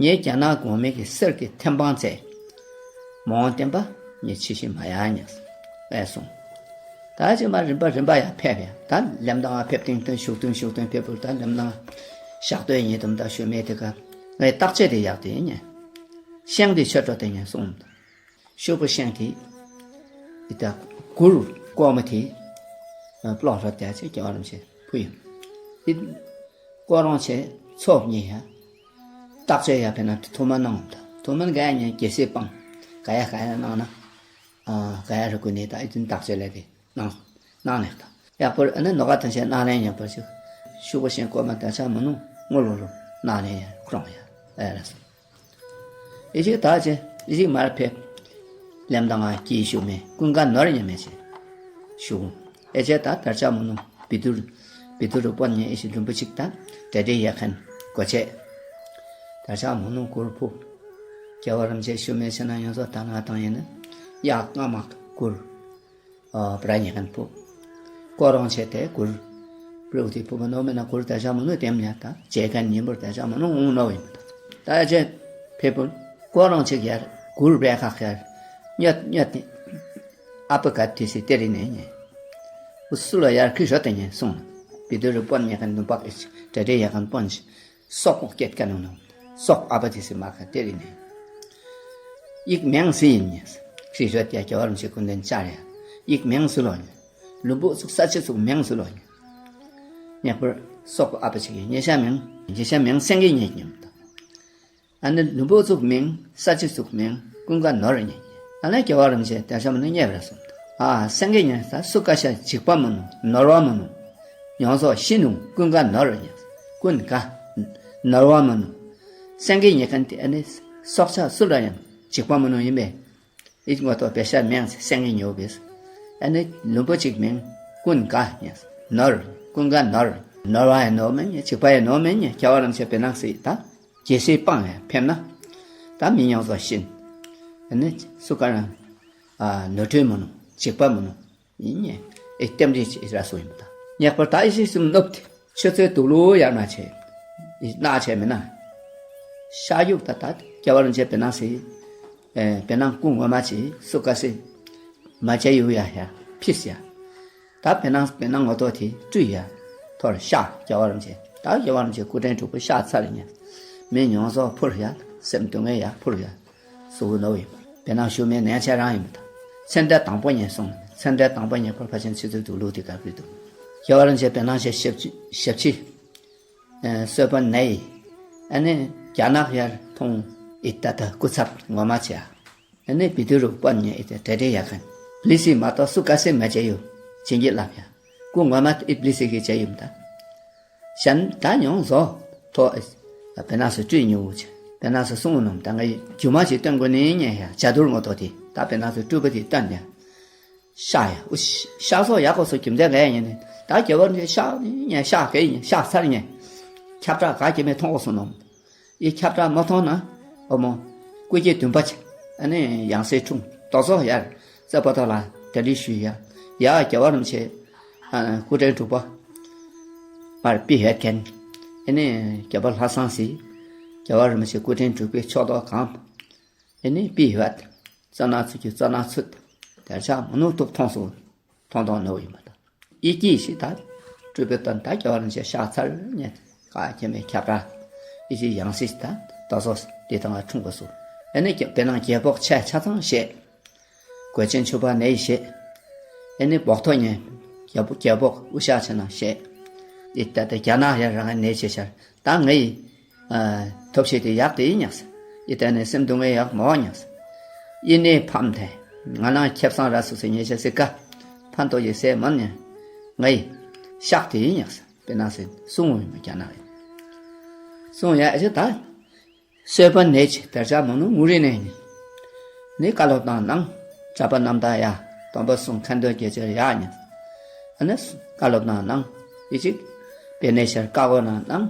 ངའི་རྒྱ་ནག་གོང་མའི་གི་གསེར་གྱི་ཐེམ་སྤང་ཚེ་མོང་བསྟན་པ་ངའི་ཕྱི་ཤི་མ་ཡ་ཉ་སི་ཨེ་སོང་། ད་ཅི་མ་རིམ་པ་རིམ་པ་ཡང་ཕེབས་ཡ་ད་ལམ་དང་ཕེབས་ཏིང་ཏིང་ཞུགས་ཏིང་ཞུགས་ཏིང་ཕེབས་པུར་ད་ལམ་དང་ཞག་སྟོད་ཉིད་དུམ་ད་ཞུ་མེད་དེ་ཀ་ངའི་བརྟག་དཔྱད་དེ་ཡག་དེ་ཉན། ཤེང་དེ་ཆོས་གྲོགས་དེ་ཉན་གསུངས། ཤོག་བུ་ཤེང་དེ་ཨི་ད་གུར་ཀོ་མ་དེ་པློག་རབ་དེ་ཅི་རྒྱལ་བ་རིན་ཆེ་ཕུ་ཡིན། ཨི་ཀོ་རོང་ཆེ་ཚོགས་གཉིས་ཡ། བརྟག་དཔྱད་ཡ་ཕེ་ན་ཐུ་མ་གནང་ད་ཐུ་མ་ག་ཡ་ཉན་རྒྱལ་སྲས་སྤང་ག་ཡ་ག་ཡ་གནང་ན་ག་ཡ་རུ་ཀུ་ནི་ད་ཨི་ཏིན་བརྟག་དཔྱད་ལས་དེ། གནང་གནང་ལེགས་དང་ཡག་པོར་ཨ་ནི་ནོ་ག་ཐང་ཆེན་གནང་ལེན་ཡག་པོ་ཞིག་ཤུག་པོ་ཞེན་ཀོ་མ་ད་ཆ་མི་ནུ་སྔོ་ལོ་ལོ་གནང་ལེན་ཡ་ཁོ་རང་ཡ་ཨེ་ར་སོ། ཨི་ཞིག་ད་ཅེ་ཨི་ཞིག་མར་ཕེབས། ལེམ་དང་ང་སྐྱིད་ཤུག་མེ་ཀུན་དགའ་ནོར་ཉེ་མེ་ཆེ་ཤུག་ཨེ་ཅེ་ད་ད་ཆ་མི་ནུ་བི་དུར་བི་དུར་རུ་པོན་ཉེ་ཨི་ཞིག་ལུམ་པོ་ཅིག་ད་དྲ་དྲི་ཡ་ཁན་གོ་ཆེ་ད་ཆ་མི་ནུ་གུར་ཕུབ། རྒྱལ་བ་རིན་ཆེ་ཤུག་མེ་ཆེ་ན་ཡོང་སོ་ད་ང་དང་ཡིན་ན་ཡག་ང་མག་གུར། བྲ་ཉེ་ཁན་ཕུ། ཀོ་རོང་ཆེ་དེ་གུར། པྲོ་དེ་ཕུ་མ་ནོ་མེ་ན་གུར་ད་ཆ་མ་ནོ་དེམ་ཉ་ད་ཇེ་ཁན་ཉིན་པུར་ད་ཆ་མ་ནོ་འོང་ནོ་ཡིན་པ་ད་ད་ཅེ་ཕེ་ཕུ། ཀོ་རོང་ཆེ་ཡར་གུར་བེ་ཁག་ཡར་ཉོད་ཉོད་དེ་ཨ་པ་ག་དེ་སི་ཏེ་རི་ནེ་ཉེ་འུ་སུ་ལ་ཡར་ཁི་ཤོ་དེ་ཉེ་སོང་ན་བི་དུ་རུ་པོན་ཉེ་ཁན་ནུ་པག་ཨེ་ཅི་དྲ་དྲི་ཡ་ཁན་པོན་ཅི། སོག་པོ་སྐད་ཀ་ནང་ནང་སོག་ཨ་པ་དེ་སི་མ་ཁ་དེ་རི་ནེ། ཡིག་མེང་སི་ཡིན་ཉེ། ཁྲི་ཤོད་ཡ་རྒྱལ་བ་རིན་ཆེ་ཀུན་ལྡན་བཅར་ཡ། ཡིག་མེང་སི་ལོ་ཉེ། ལུམ་བུ་ཚུགས་ས་ཆི་ཚུགས་མིང་སུ་ལོ་ཉེ། ཉེ་པར་སོག་པོ་ཨ་པ་ཆི་གི་ཉེ་ཤ་མིང་ཉེ་ཤ་མིང་སེང་གེ་ཉེ་ཉམ་ད། ཨ་ནི་ལུམ་བུ་ཚུགས་མིང་ས་ཆི་ཚུགས་མིང་ཀུན་དགའ་ནོར་ཉེ། ཨ་ནི་རྒྱལ་བ་རིན་ཆེན་དེང་སང་མི་ནི་ཉེ་བར་སོང་། ཨ་སེང་གེ་ཉེ་ད་སུ་ཀ་ཤ་འཇིགས་པ་མི་ནུ་ནོར་བ་མི་ནུ། ཡོངས་སོགས་ཤི་ནུ་ཀུན་དགའ་ནོར་ཉེ། ཀུན་དགའ་ནོར་བ་མི་ནུ། སེང་གེ་ཉེ་མཁན་དེ་ཨ་ནི་སྲོག་ཆགས་སུ་ལ་ཡང་འཇིགས་པ་མི་ནུ་ཡིན་པས། ཨིད་ངོ་ཏོ་བེ་ཤ་མེང་སེང་གེ་ཉོ་བེས། ཨ་ནི་ལུམ་བུ་གཅིག་མིང་ཀུན་དགའ་ཉེ། ནོར་ཀུན་དགའ་ནོར། ནོར་བ་ཡང་ནོར་མེད་ཉེ་འཇིགས་པ་ཡང་ནོར་མེད་ཉེ་རྒྱལ་བ་རིན་ཆེན་བེ་ནང་སི་ད་རྒྱལ་སྲིད་སྤང་ཡང་ཕེབས་ན། ད་མི་ཉང་བཟོ་བཞིན། ཨ་ནི་སུ་ཀ་རང་ནོར་འཁྲུལ་མི་ནུ་འཇིགས་པ་མི་ནུ། ཡིན་ཉེ། ཨེ་རྟེན་འབྲེལ་ཅི་ར་སུ་ཡིན་པ་དང་། ཉེག་པར་ད་ཨི་ཤི་སུམ་ནུབ་དེ་ཆུ་ཚོད་དུག་ལུ་ཡར་མ་ཆེ། ཨི་ན་ཆེ་མི་ན། ཤ་ཡུག་ད་ད་རྒྱལ་བ་རིན་ཆེན་བེ་ནང་སི། ཨེ་བེ་ནང་ཀུན་ངོ་མ་ཆེ་སུ་ཀ་སི། མ་ཆེ་ཡུ་ཡ་ཡ་ཕིས་ཡ། ད་བེ་ནང་བེ་ནང་ངོ་ཏོ་དེ་བཀྲུས་ཡ། ཐོར་ཤ་རྒྱལ་བ་རིན་ཆེན་ད་རྒྱལ་བ་རིན་ཆེན་སྐུ་ཕྲེང་དྲུག་པོ་ཤ་ཚར་ཉེ། མི་ཉོང་སོགས་ཕུར་ཡ། སེམས་སྡུག་བསྔལ་ཡ་ཕུར་ཡ། གཟུགས་པོ་ནོར་ཡིན་པ། བེ་ནང་ཞུ་མེད་ནན་ཆེ་རང་ཡིན་པ་དང་། ཚེ་འདས་དང་པོ་ཉེ་སོང་། ཚེ་འདས་དང་པོ་ཉེ་པར་ཕ་ཆེན་ཆུ་ཚོད་དུ་ལུག་དེ་ག་བུད་འདུག་རྒྱལ་བ་རིན་ཆེན་བེ་ནང་ཞེས་ཞབས་ཕྱི་ཞབས་ཕྱི། གསོལ་པ་ནས། ཨ་ནི་རྒྱ་ནག་ཡར་ཐོང་ཨི་ཏ་ཏ་སྐུ་ཚབ་ངོ་མ་བྱས། ཨ་ནི་བི་དུ་རུ་པ་ཉེ་ཨི་ཏ་གྲ་སྒྲིག་ཡག་མཁན། པི་ལི་སི་མ་གཏོགས་སུ་ག་སེ་མ་བྱས་ཡོད། བྱིན་གྱིས་བརླབས་ཡ། སྐུ་ངོ་མ་ཨི་པི་ལི་སི་གིས་བྱས་ཡོད་ད། གཞན་ད་ཡོང་བཟོ། ཐོ། བེ་ནག་སུ་བཀྲུས་ཉོ་བྱས། བེ་ནག་སུ་སོང་ནམ་ད་ངའི་རྒྱུ་མ་ཞིག་སྟོན་དགོས་ནི་ཉེ་ཡ་ཇ་དུར་ངོ་ཏོ་དེ་ད་བེ་ནག་སུ་བཀྲུས་པ་དེ་སྟོན་ཡ། ཤ་ཡ་ཨུ་ཤ་སོགས་ཡག་པོ་སོ་རྒྱུ་མཚན་ག་ཡ་ཉེ་ནི་ད་རྒྱལ་བ་རིན་ཆེན་ཤ་ནི་ཉེ་ཤ་ག་ཡི་ཉེ་ཤ་ཚར་ཉེ། ཁྱབ་བསྒྲགས་ག་གེ་མེད་མཐོང་གོ་སོང་ནམ། ཡི་ཁྱབ་བསྒྲགས་མ་མཐོང་ན། ཨོ་མོ། སྐུ་སྐྱེ་བདུན་པ་ཆེ། ཨ་ནི་ཡང་སྲིད་འཁྲུངས་རྡོ་སོག་ཡར། རྩེ་པོ་ཏོ་ལ་གྲ་སྒྲིག་ཞུས་ཡ། ཡ་རྒྱལ་བ་རིན་ཆེན། ཨ་སྐུ་ཕྲེང་དྲུག་པ། མར་པི་ཧེད་མཁན། ཨ་ནི་རྒྱལ་པོ་ལྷ་བཟང་སི། རྒྱལ་བ་རིན་པོ་ཆེ་སྐུ་ཕྲེང་དྲུག་པའི་ཕྱོགས་གཏོགས་གང་། ཨ་ནི་པི་ཧེད། རྩ་ན་ཚུད་ཀྱི་རྩ་ན་ཚུད། དལ་ཆགས་མ་ནུ་ཐུག་མཐོང་སོང་། མཐོང་མཐོང་ནོ་ཡིན་པ་དང་། ཡི་གེ་ཞིག་ད། སྤྲུལ་པའི་དོན་ད་རྒྱལ་བ་རིན་ཆེན་ཤ་ཚར་ཉེ། ཀ་ཁྱེད་མེད་ཁྱབ་ར། ཡི་གེ་ཡང་སྲིད་ད། ད་སོ་དེ་དང་ལ་འཁྲུངས་པ་སོ། ཨ་ནི་རྒྱལ་བེ་ནང་རྒྱལ་པོ་ཆ་ཆ་ཚང་བཞེས། གོས་ཆེན་ཕྱུ་པ་ནས་བཞེས། ཨ་ནི་བོག་ཐོ་ཉེ། རྒྱལ་པོ་རྒྱལ་པོ་དབུ་ཞྭ་ཆེ་ན་བཞེས། ཨི་ད་ད་རྒྱ་ནག་ཡ་རང་ནས་བྱེད་ཤར་ད་ངའི། ཐོབ་ཤེས་དེ་ཡག་དེ་ཡིན་ཉག་སེ། ཨི་ད་ནས་སེམས་སྡུག་བསྔལ་ཡག་མོ་ཉག་སེ། ཨི་ནས་ཕམ་ཐལ། ང་ནང་ཁེབས་སང་ར་སུ་སེ་ཉེ་ཤ་སེ་ཀ་ཕན་ཐོགས་ཡེ་སེ་མ་ཉེ། ངའི་ཤག་དེ་ཡིན་ཉག་སེ། བེ་ནང་སེ་སུང་ངུ་ཡིན་མ་རྒྱ་ནག་ཡིན། སུང་ཡ་ཨེ་ཅེ་ད། གསོལ་པ་ནས་ཆེ་དར་ཆ་མོ་ནུ་ངུ་རི་ནས་ཉེ། ནི་བཀའ་སློབ་དང་ནང་། གྲྭ་པ་རྣམ་དག་ཡ། སྟོན་པ་གསུང་ཁ་འདོན་དགེ་ཆེར་ཡག་ཉེ། ཨ་ནི་བཀའ་སློབ་དང་ནང་། ཨི་ཅིག་བེ་ནས་ཤར་བཀའ་བསྒོ་ནང་ནང་།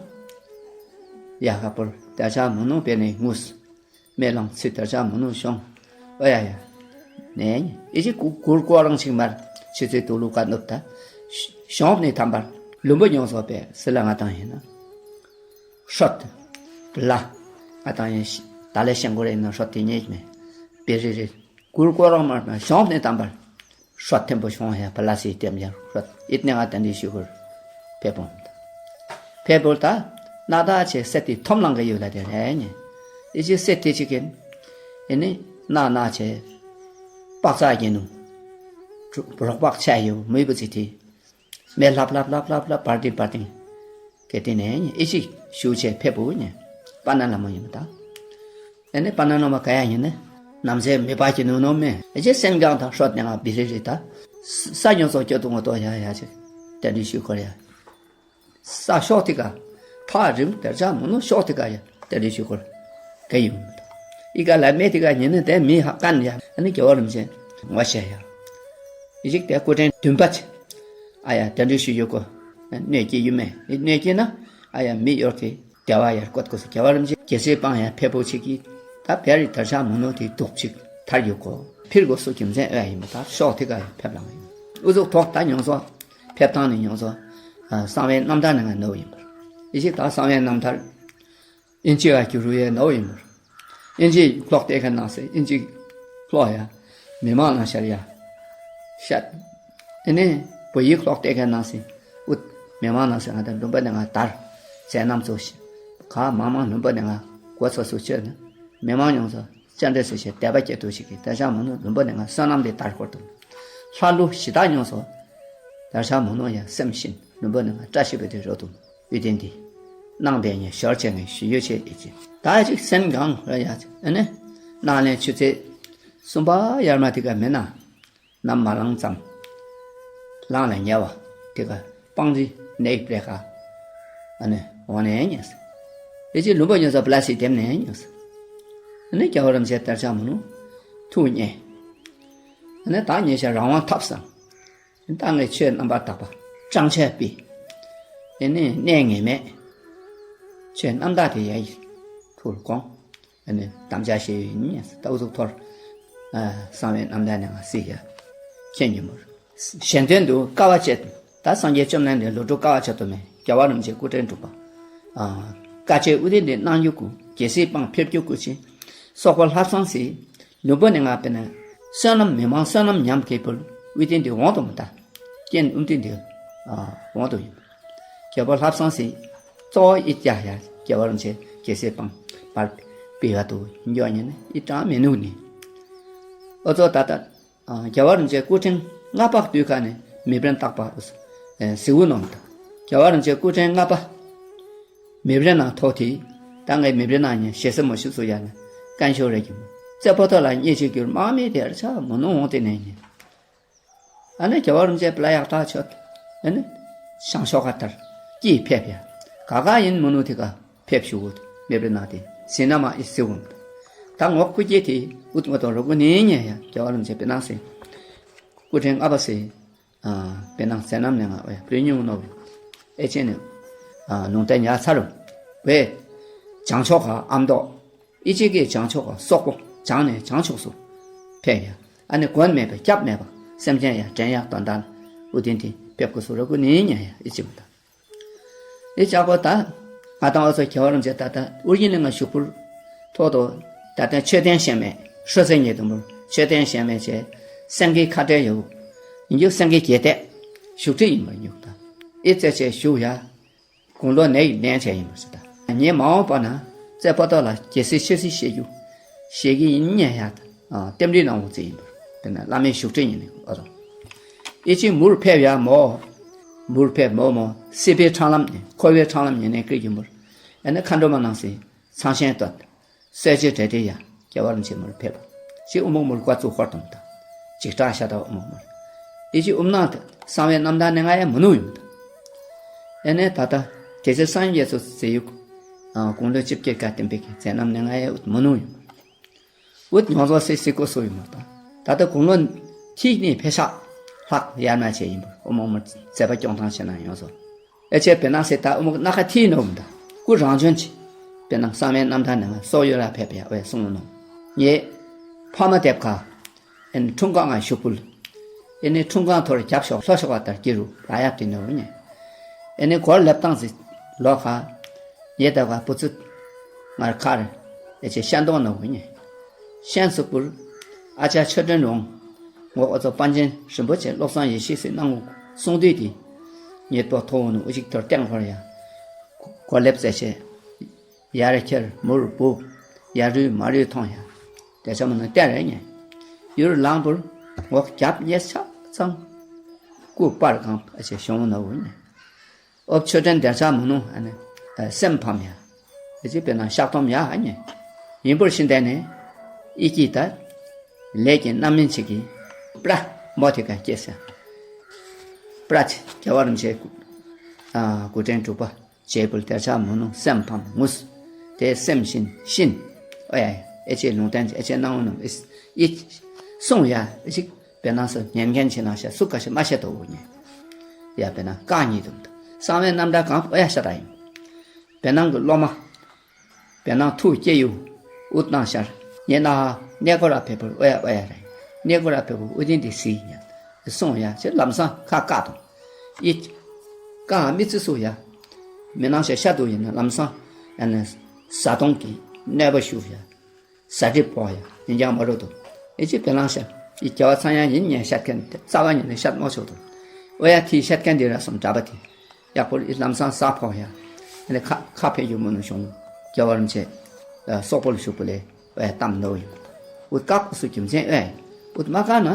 ཡ་ཧ་པུར་དར་ཆ་མོ་ནུ་བེ་ནས་ངུས། མེ་ལང་ཚིག་དར་ཆ་མོ་ནུ་ཤོང་། ཨོ་ཡ་ཡ། ནས་ཨི་ཅིག་གུ་གུར་ཀོ་རང་ཆིག་མར་ཆུ་ཚོད་དུ་ལུ་ཀ་ནུབ་ད། ཤོང་ནས་ཐམ་པར་ལུམ་བུ་ཉོང་སོགས་པས་སི་ལ་ང་དང་ཡིན་ན། ཧྲོད། བི་ལ། ང་དང་ཡིན་ཤི། ད་ལེ་ཤེང་གོ་རེ་ཡིན་ན་ཧྲོད་དེ་ཉེས་མེད། བེ་རི་རི། གུར་ཀོ་རང་མར་ན་ཤོང་ནས་ཐམ་པར། ཧྲོད་ཐེམ་པོ་ཤོང་ཡ་བི་ལ་སི་ལྟེམ་ཡ་ཧྲོད་ཨིད་ནེ་ང་དན་རི་ཤུ་གུར། ཕེ་པོང་། ཕེ་པོར་ད། ན་ད་ཆེ་སེ་ཏི་ཐོམ་ལང་གི་ཡོད་ལ་དེ་རེ་ཉེ། ཨི་ཅི་སེ་ཏི་ཅི་ཀིན། ཨི་ནི་ན་ན་ཆེ། པག་ཙ་གི་ནུ། རོག་པག་ཆ་ཡོད་མུས་པ་ཙི་ཏི། མེ་ལྷབ་ལྷབ་ལྷབ་ལྷབ་ལྷབ་བར་ཏིང་བར་ཏིང་། གལ་ཏེ་ནས་ཨི་ཅིག་ཞུ་ཆེ་ཕེབས་པོ་ཉེ། པ་ན་ལ་མོ་ཡིན་མ་ད། ཨེ་ནི་པ་ན་ལ་མོ་ག་ཡ་ཡིན་ནི། ནམ་ཟེ་མི་པ་ཀྱི་ནུ་ནོ་མེ། ཨེ་ཅེ་སེམས་གང་དང་ཧྲོད་ནས་ང་བི་རི་རི་ད། ས་ཉོ་སོགས་སྐྱོ་དུ་ངོ་ཏོ་ཡ་ཡ་ཆེ། དེ་འདྲི་ཞུ་ཁོར་ཡ། ས་ཤོག་ཏི་ཀ་ཕ་རིང་དེར་ཆ་མོ་ནུ་ཤོག་ཏི་ཀ་ཡ་དེ་འདྲི་ཞུ་ཁོར་ག་ཡིན། ཨི་ཀ་ལ་མེ་ཏི་ཀ་ཉིན་ནི་དེ་མི་ཧ་ཀན་ཡ་ཨ་ནི་རྒྱལ་བ་རིན་ཆེན་ངོ་ཤེས་ཡ། ཨི་ཅིག་དེ་སྐུ་ཕྲེང་བདུན་པ་ཆེ། ཨ་ཡ་དེ་འདྲི་ཞུ་ཡོད་གོ། གནོད་སྐྱེལ་ཡུལ་མེད་གནོད་སྐྱེལ་ན་ཨ་ཡ་མི་ཡོར་གི་རྒྱལ་བ་ཡར་བཀོད་དགོས་སོ་རྒྱལ་བ་རིན་ཆེན་རྒྱལ་སྲིད་སྤང་ཡ་ཕེབས་པོ་ཆེ་གི་ད་བེ་རི་དར་ཆ་མོ་ནུ་དེ་འདུག་ཅིག་ཐར་ཡོད་གོ། ཕིར་དགོས་སུ་རྒྱུ་མཚན་ཨེ་ཡིན་མ་ད་ཤོག་ཐི་ཀ་ཡ་ཕེབས་ལང་ཡིན། ཨུ་ཚུགས་ཐོག་ད་ཉོང་སོ། ཕེབས་ཐང་ནས་ཉོང་སོ། གསང་བའི་རྣམ་ཐར་ནས་ང་ནོ་ཡིན་པར། ཨི་ཅིག་ད་གསང་བའི་རྣམ་ཐར། ཨིན་ཅི་ཨ་ཀྱུ་རུ་ཡའི་ནོ་ཡིན་པར། ཨིན་ཅི་ལོག་སྟེ་ཁ་ནང་སེ་ཨིན་ཅི་ལོག་ཡ། མི་མང་ནང་ཤར་ཡ། ཤད། ཨེ་ནས་བོད་ཡིག་ལོག་སྟེ་ཁ་ནང་སེ་ཨུད་མི་མང་ནང་སེ་ང་ད་འདུམ་པ་ནས་ང་དར། ཟས་རྣམས་ཚོ་ཤི། ག་མང་མང་ལུམ་པ་ནས་ང་གོ་ཚོ་སུ་ཆོད་ན། མི་མང་ཉོང་ཚོ་ཅན་འདྲེ་སུ་ཤི་དད་པ་སྐྱེ་ཏུ་ཞིག་གི་དེ་ཤ་མོ་ནུ་ལུམ་པ་ནས་ང་བསོད་ནམས་དེ་དར་སྐོར་དུ། ལྷ་ལུ་ཞི་དག་ཉོང་ཚོ། དར་ཤ་མོ་ནོ་ཡ་སེམས་ཤིན་ལུམ་བུ་ནི་ང་བཀྲ་ཤིས་པའི་དེ་རོ་དུ་ཡུལ་དེ་འདི་གནང་བའི་ཉེ་ཞོར་བྱས་ངས་ཞུ་ཡོད་ཆེ་ཡིད་ཀྱི་ད་ཅིག་སེམས་གང་ར་ཡ་ཨ་ནི་གནང་ལེན་ཆུ་ཚོད་གསུམ་པ་ཡར་མ་དེ་ག་མེད་ན། ནམ་མ་ལངས་ཙམ། ལངས་ལ་ཉལ་བ། དེ་ག་སྤང་རི་ནས་པྲེ་ཁ། ཨ་ནི་འོང་ནས་ཉལ་ས། ཨེ་ཅི་ལུམ་པ་ཉོ་ས་པ་ལ་སི་དེམ་ནས་ཉལ་ས། ཨ་ནི་རྒྱལ་བ་རིན་པོ་ཆེ་དར་ཆ་མོ་ནུ། ཐུགས་མཉེས། ཨ་ནི་ད་ཉལ་ཤ་རང་དབང་ཐབས་སམ། ད་ངས་ཆོས་རྣམ་པར་དག་པ་སྤྲང་ཆས་པི། ཨེ་ནི་གནས་ངེས་མེད། ཆོས་རྣམ་དག་དེ་ཡ་ཡི་ཐུགས་ལ་དགོངས། ཨ་ནི་དམ་བཅའ་བཞེས་ཡོད་ཡིན་ཟེར་ད་འུ་ཚུགས་ཐོར། གསང་བའི་རྣམ་ཐར་ནས་ང་སྲིད་ཡ། མཁྱེན་གྱི་མོར། གཞན་དོན་དུ་དཀའ་བ་སྤྱད། ད་སངས་རྒྱས་བཅོམ་ལྡན་འདས་ལོ་དྲུག་དཀའ་བ་སྤྱད་དོ་མེད་རྒྱལ་བ་རིན་པོ་ཆེ་སྐུ་ཕྲེང་དྲུག་པ། དཀའ་སྤྱད་དབུ་ཏིང་འདི་གནང་རྒྱུ་སྐུ་རྒྱལ་སྲིད་སྤངས་ཕེབས་རྒྱུ་སྐུ་ཆེ། སོག་པོ་ལྷ་བསང་སྲིད། ལུམ་བུ་ནས་ང་དཔེར་ན། བསོད་ནམས་མི་མང་བསོད་ནམས་ཉམས་ཁེ་པོ་དབུ་ཏིང་འདི་འོང་དུ་མི་ད། རྐྱེན་དབུ་ཏིང་འདི་འོང་དུ་ཡིན། རྒྱལ་པོ་ལྷ་བསང་སྲིད། གཙོ་བོ་ཨི་ཀྱ་ཡ་རྒྱལ་བ་རིན་ཆེན་རྒྱལ་སྲས་སྤངས་པར་པི་བ་དུ་འགྱོ་ཉེ་ནི་ཨི་གྲངས་མི་ནུག་ནི། ཨོ་ཙོ་ད་ལྟ། རྒྱལ་བ་རིན་ཆེན་སྐུ་ཕྲེང་ལྔ་པ་དུས་ཁ་ནས་མི་བྲན་བརྟག་པ་ཟེར་བུ་ནོམ་དང་། རྒྱལ་བ་རིན་ཆེན་སྐུ་ཕྲེང་ལྔ་པ། མི་བྲན་ནང་ཐོག་དེ། ད་ངས་མི་བྲན་ནང་ཉན་ཞེ་ས་མ་ཤི་སུ་ཡ་ན་ཀན་ཤོ་རེ་གི་མོ། རྩེ་ཕོ་ཐོ་ལ་ཉེ་ཆེ་གྱུར་དམག་མི་དེ་ཨར་ཆ་མོ་ནོ་འོང་དེ་ནས་ཉན། ཨ་ནི་རྒྱལ་བ་རིན་ཆེན་པི་ལ་ཡག་ཐག་ཆོད། ཨ་ནི་བྱང་ཕྱོགས་ཁ་ལྟར་སྐྱིད་ཕེབས་ཡ། ག་ག་ཡིན་མོ་ནོ་དེ་ག་ཕེབས་ཞུ་འོ་མེ་བྲན་ནང་དེ་ཟིན་ན་མ་ཨི་སི་འོང་། ད་ངོ་སྐུ་སྐྱེ་དེ་འུ་ཐུང་ཐོ་རོ་གོ་ནི་ཉན་ཡ་རྒྱལ་བ་རིན་ཆེན་པི་ནང་སེ། སྐུ་ཕྲེང་ལྔ་པ་སེ། དཔེར་ན་ཟས་རྣམས་ནས་ང་བས་བུ་ཉུང་ནོ། ཨེ་ཅེ་ནི། ལུང་བསྟན་ཉག་ཚ་རུ། བས། བྱང་ཕྱོགས་ཁ་ཨ་མདོ། ཨི་ཅེ་ཀའི་བྱང་ཕྱོགས་ཁ་སོག་པོ་བྱང་ནས་བྱང་ཕྱོགས་སུ། ཕེབས་ཡ། ཨ་ནི་མགོན་མེད་པའི་སྐྱབས་མེད་པ་སེམས་ཅན་ཡ་དྲན་ཡ་དོན་དག་ཨུ་ཏིན་ཏི་ཕེབས་ཀུ་སུ་རུ་ཀུ་ནི་ཉན་ཡ་ཨི་ཅེ་མི་ད། ཨི་ཅག་པོ་ད། ང་དང་འོ་ཚོ་རྒྱལ་བ་རིན་ཆེན་ད་ལྟ་ཨུར་ཡིན་ནི་ང་ཞུགས་པུར། ཐོག་ཏུ། ད་ལྟ་མཆོད་རྟེན་བཞེངས་མེད་ཧྲོ་ཟེ་ཉེ་དུ་མུར་མཆོད་རྟེན་བཞེངས་མེད་བྱས། སེང་གེའི་ཁ་བྲལ་ཡོད། ཡིན་རྒྱུ་སེང་གེ་རྒྱལ་ཏེ། བཞུགས་ཁྲི་ཡིན་པར་ཉུག་ད། ཨི་ཙེ་ཆེ་བཞུགས་ཡ། དགུང་ལོ་ནས་ཡིན་ལན་བྱས་ཡིན་པར་ཟེར་ད། ངས་མ་འོངས་པ་ན་རྩེ་ཕོ་ཏོ་ལ་རྒྱལ་སྲིད་ཆོས་སྲིད་བཤད་རྒྱུ། བཤད་ཀྱི་ཡིན་ཉན་ཡ། རྟེན་འབྲེལ་གནང་འོང་ཙེ་ཡིན་པར། དེ་ན་བླ་མའི་བཞུགས་ཁྲི་ཡིན་ནི་ཨོ་རོ། ཨི་ཅི་མུར་ཕེབས་ཡ་མོ། མུར་ཕེབས་མོ་མོ་སྲིད་པའི་འཕྲང་ལམ་ནས་འཁོར་བའི་འཕྲང་ལམ་ཉེ་ནས་ཀི་ཡིན་པར། ཨ་ནི་མཁའ་འགྲོ་མ་ནང་སྲིད། ཚངས་ཆེན་བསྟོད། གསལ་བྱེད་འབྲེལ་འདྲིས་ཡ། རྒྱལ་བ་རིན་ཆེན་མར་ཕེབས་པ། ཅི་དབུ་མོ་མུར་བཀའ་བཙུགས་ཧོར་དང་དང་། འཇིགས་སྐྲག་ཤ་སྟག་དབུ་མོ་མུར། ཨི་ཅི་དབུ་མནའ་དང་གསང་བའི་རྣམ་ཐར་ནས་ང་ཡ་མུ་ནུ་ཡོང་དང་། ཨེ་ནས་ད་ལྟ་དེ་ཚེ་སངས་རྒྱས་སུ་ཟེ་ཡུག་དགུང་ལོ་བཅུ་བརྒྱད་ཀ་བསྟན་པའི་གི་མཛད་རྣམ་ནས་ང་ཡ་ཨུད་མུ་ནུ་ཡོང་། ཨུད་ཉོ་ཚོ་སེ་སི་ཀོ་སོ་ཡོང་མ་དང་། ད་ལྟ་དགུང་ལོ་ཐིག་ནས་ཕེ་ཤག་ལྷག་ཡར་མ་བྱས་ཡིན་པར་དབུ་མོ་མུར་མཛད་པ་སྐྱོང་ཐང་ཆེ་ན་ཡོང་ཚོ། ཨེ་ཆེ་བེ་ནང་སེ་ད་ཨུ་མུག་སྣ་ཁ་ཐིའི་ནོ་འུམ་ད་སྐུ་རང་བྱོན་གྱི་བེ་ནང་གསང་བའི་རྣམ་ཐར་ནང་སོག་ཡོད་ལ་ཕེབས་ཡ་བས་གསུངས་ནོ། ངས་ཕ་མ་དེབ་ཁ་ཨེ་ནི་འཁྲུངས་སྐར་ང་ཞུགས་ཕུལ། ཨེ་ནི་འཁྲུངས་སྐར་ཐོར་རྒྱབ་ཤོག་ལྷོ་ཤོག་བ་ལྟར་སྐྱེ་རུ་ར་ཡབ་དེ་ནོ་ཉེ། ཨེ་ནི་གོར་ལེབ་ཏང་སི་ལོ་ཁ་ཡེ་ད་ག་བུ་ཚུ་ངར་ཁར་ཨེ་ཆེ་ཤན་ཏོང་ནོ་ཉེ། ཤན་སུ་ཕུལ། ཨ་ཅག་ཆོས་སྒྲོན་རོང་། ངོ་ཨོ་ཚོ་པཎ་ཆེན་རིན་པོ་ཆེ་བློ་བཟང་ཡེ་ཤེས་སུ་གནང་ངོ་གསུང་དུས་དེ། ཉེ་པོ་ཐོ་བོ་ནུ་ཨུ་ཅིག་ཐོར་སྟེང་ཁོར་ཡ། གོ་ལེབ་ཟེར་ཆེ། ཡར་ཁྱེར་མུར་བུབ། ཡར་རུས་མ་རུས་ཐོང་ཡ། དེ་ཆ་མ་ནུ་སྟེར་རེ་ཉེ། ཡུར་ལང་བུར་ངོ་རྒྱབ་ཉེ་ཆ་ཚང་། སྐུ་པར་གང་ཨ་ཆེ་ཤོང་ནུ་ཨུ་ཉེ། ཨོབ་ཆོས་ལྡན་སྡེར་ཆགས་མུ་ནུ་ཨ་ནི་སེམས་ཕམ་ཡ། ཨེ་ཅི་དཔེར་ན་བཤགས་སྡོམ་ཡ་ཨ་ཉེ། ཡིན་པར་ཤིན་ཏེ་ནས་ཨི་ཀི་ད་ལས་ཀྱི་རྣམ་སྨིན་ཆེ་གི་པྲ་མོ་དེ་ག་སྐྱེས་ས། པྲ་ཆེ་རྒྱལ་བ་རིན་ཆེན་སྐུ་ཕྲེང་དྲུག་པ་བྱེད་པོ་སྡེར་ཆགས་མུ་ནུ་སེམས་ཕམ་ངུས། དེ་སེམས་ཤིན་ཤིན། ཨོ་ཡ་ཨེ་ཅེ་ལུང་བསྟན་ཨེ་ཅེ་གནང་ནུ་ཨི་གསུང་ཡ་ཨེ་ཅིག་དཔེར་ན་སོ་ཉན་མཁན་ཆེ་ན་ཤ་སུ་ཀ་ཤ་མ་ཤ་དོ་འུ་ཉན། ཡ་དཔེར་ན་བཀག་ཉིད་དུ་འདུག་གསང་བའི་རྣམ་གྲངས་གང་ཨོ་ཡ་ཤ་ད་ཡིན། དཔེར་ན་གི་སློབ་མ། དཔེར་ན་ཐུགས་སྐྱེ་ཡུ། ཨུ་ཏང་ཤར། ཉེ་ན་ཧ་གནས་སྐོར་ར་ཕེབས་པར་ཨོ་ཡ་ཨོ་ཡ་རེད། གནས་སྐོར་ར་ཕེབས་པར་ཨུ་ཏིན་དེ་སི་ཉན། གསུང་ཡ་ཆེ་ལམ་སང་ཁ་བཀག་དང་། ཨི། ཀ་མི་ཚི་སུ་ཡ། མི་ནང་ཤ་ཤ་དུ་ཡིན་ན་ལམ་སང་ཡ་ནས་བཟའ་བཏུང་གི་གནོད་པ་ཞུ་ཡ། ཟ་འགྲིབ་ཕོག་ཡ་ཡིན་ཀྱང་མ་རུ་དུ། ཨི་ཅི་བེ་ལང་ཤ། ཨི་རྒྱལ་བ་ཚངས་དབྱངས་ཡིན་ཉན་ཤད་མཁན་དེ་རྩ་བ་ཉིད་ནས་ཤད་མ་ཆོག་དུ། ཨོ་ཡ་ཐི་ཤད་མཁན་དེ་ར་སོང་འདྲ་པ་དེ། ཡག་པོ་ཨི་ལམ་སང་ཟ་ཕོག་ཡ། ཨ་ནི་ཁ་ཁ་ཕེ་ཡུ་མུ་ནུ་བྱུང་། རྒྱལ་བ་རིན་ཆེན། སོག་པོ་ལ་ཞུགས་པ་ལས་ཨོ་ཡ་གཏམ་ནོ་ཡོད། ཨུ་བཀག་སུ་རྒྱུ་མཚན་ཨོ་ཡ། ཨུ་མ་བཀག་ན།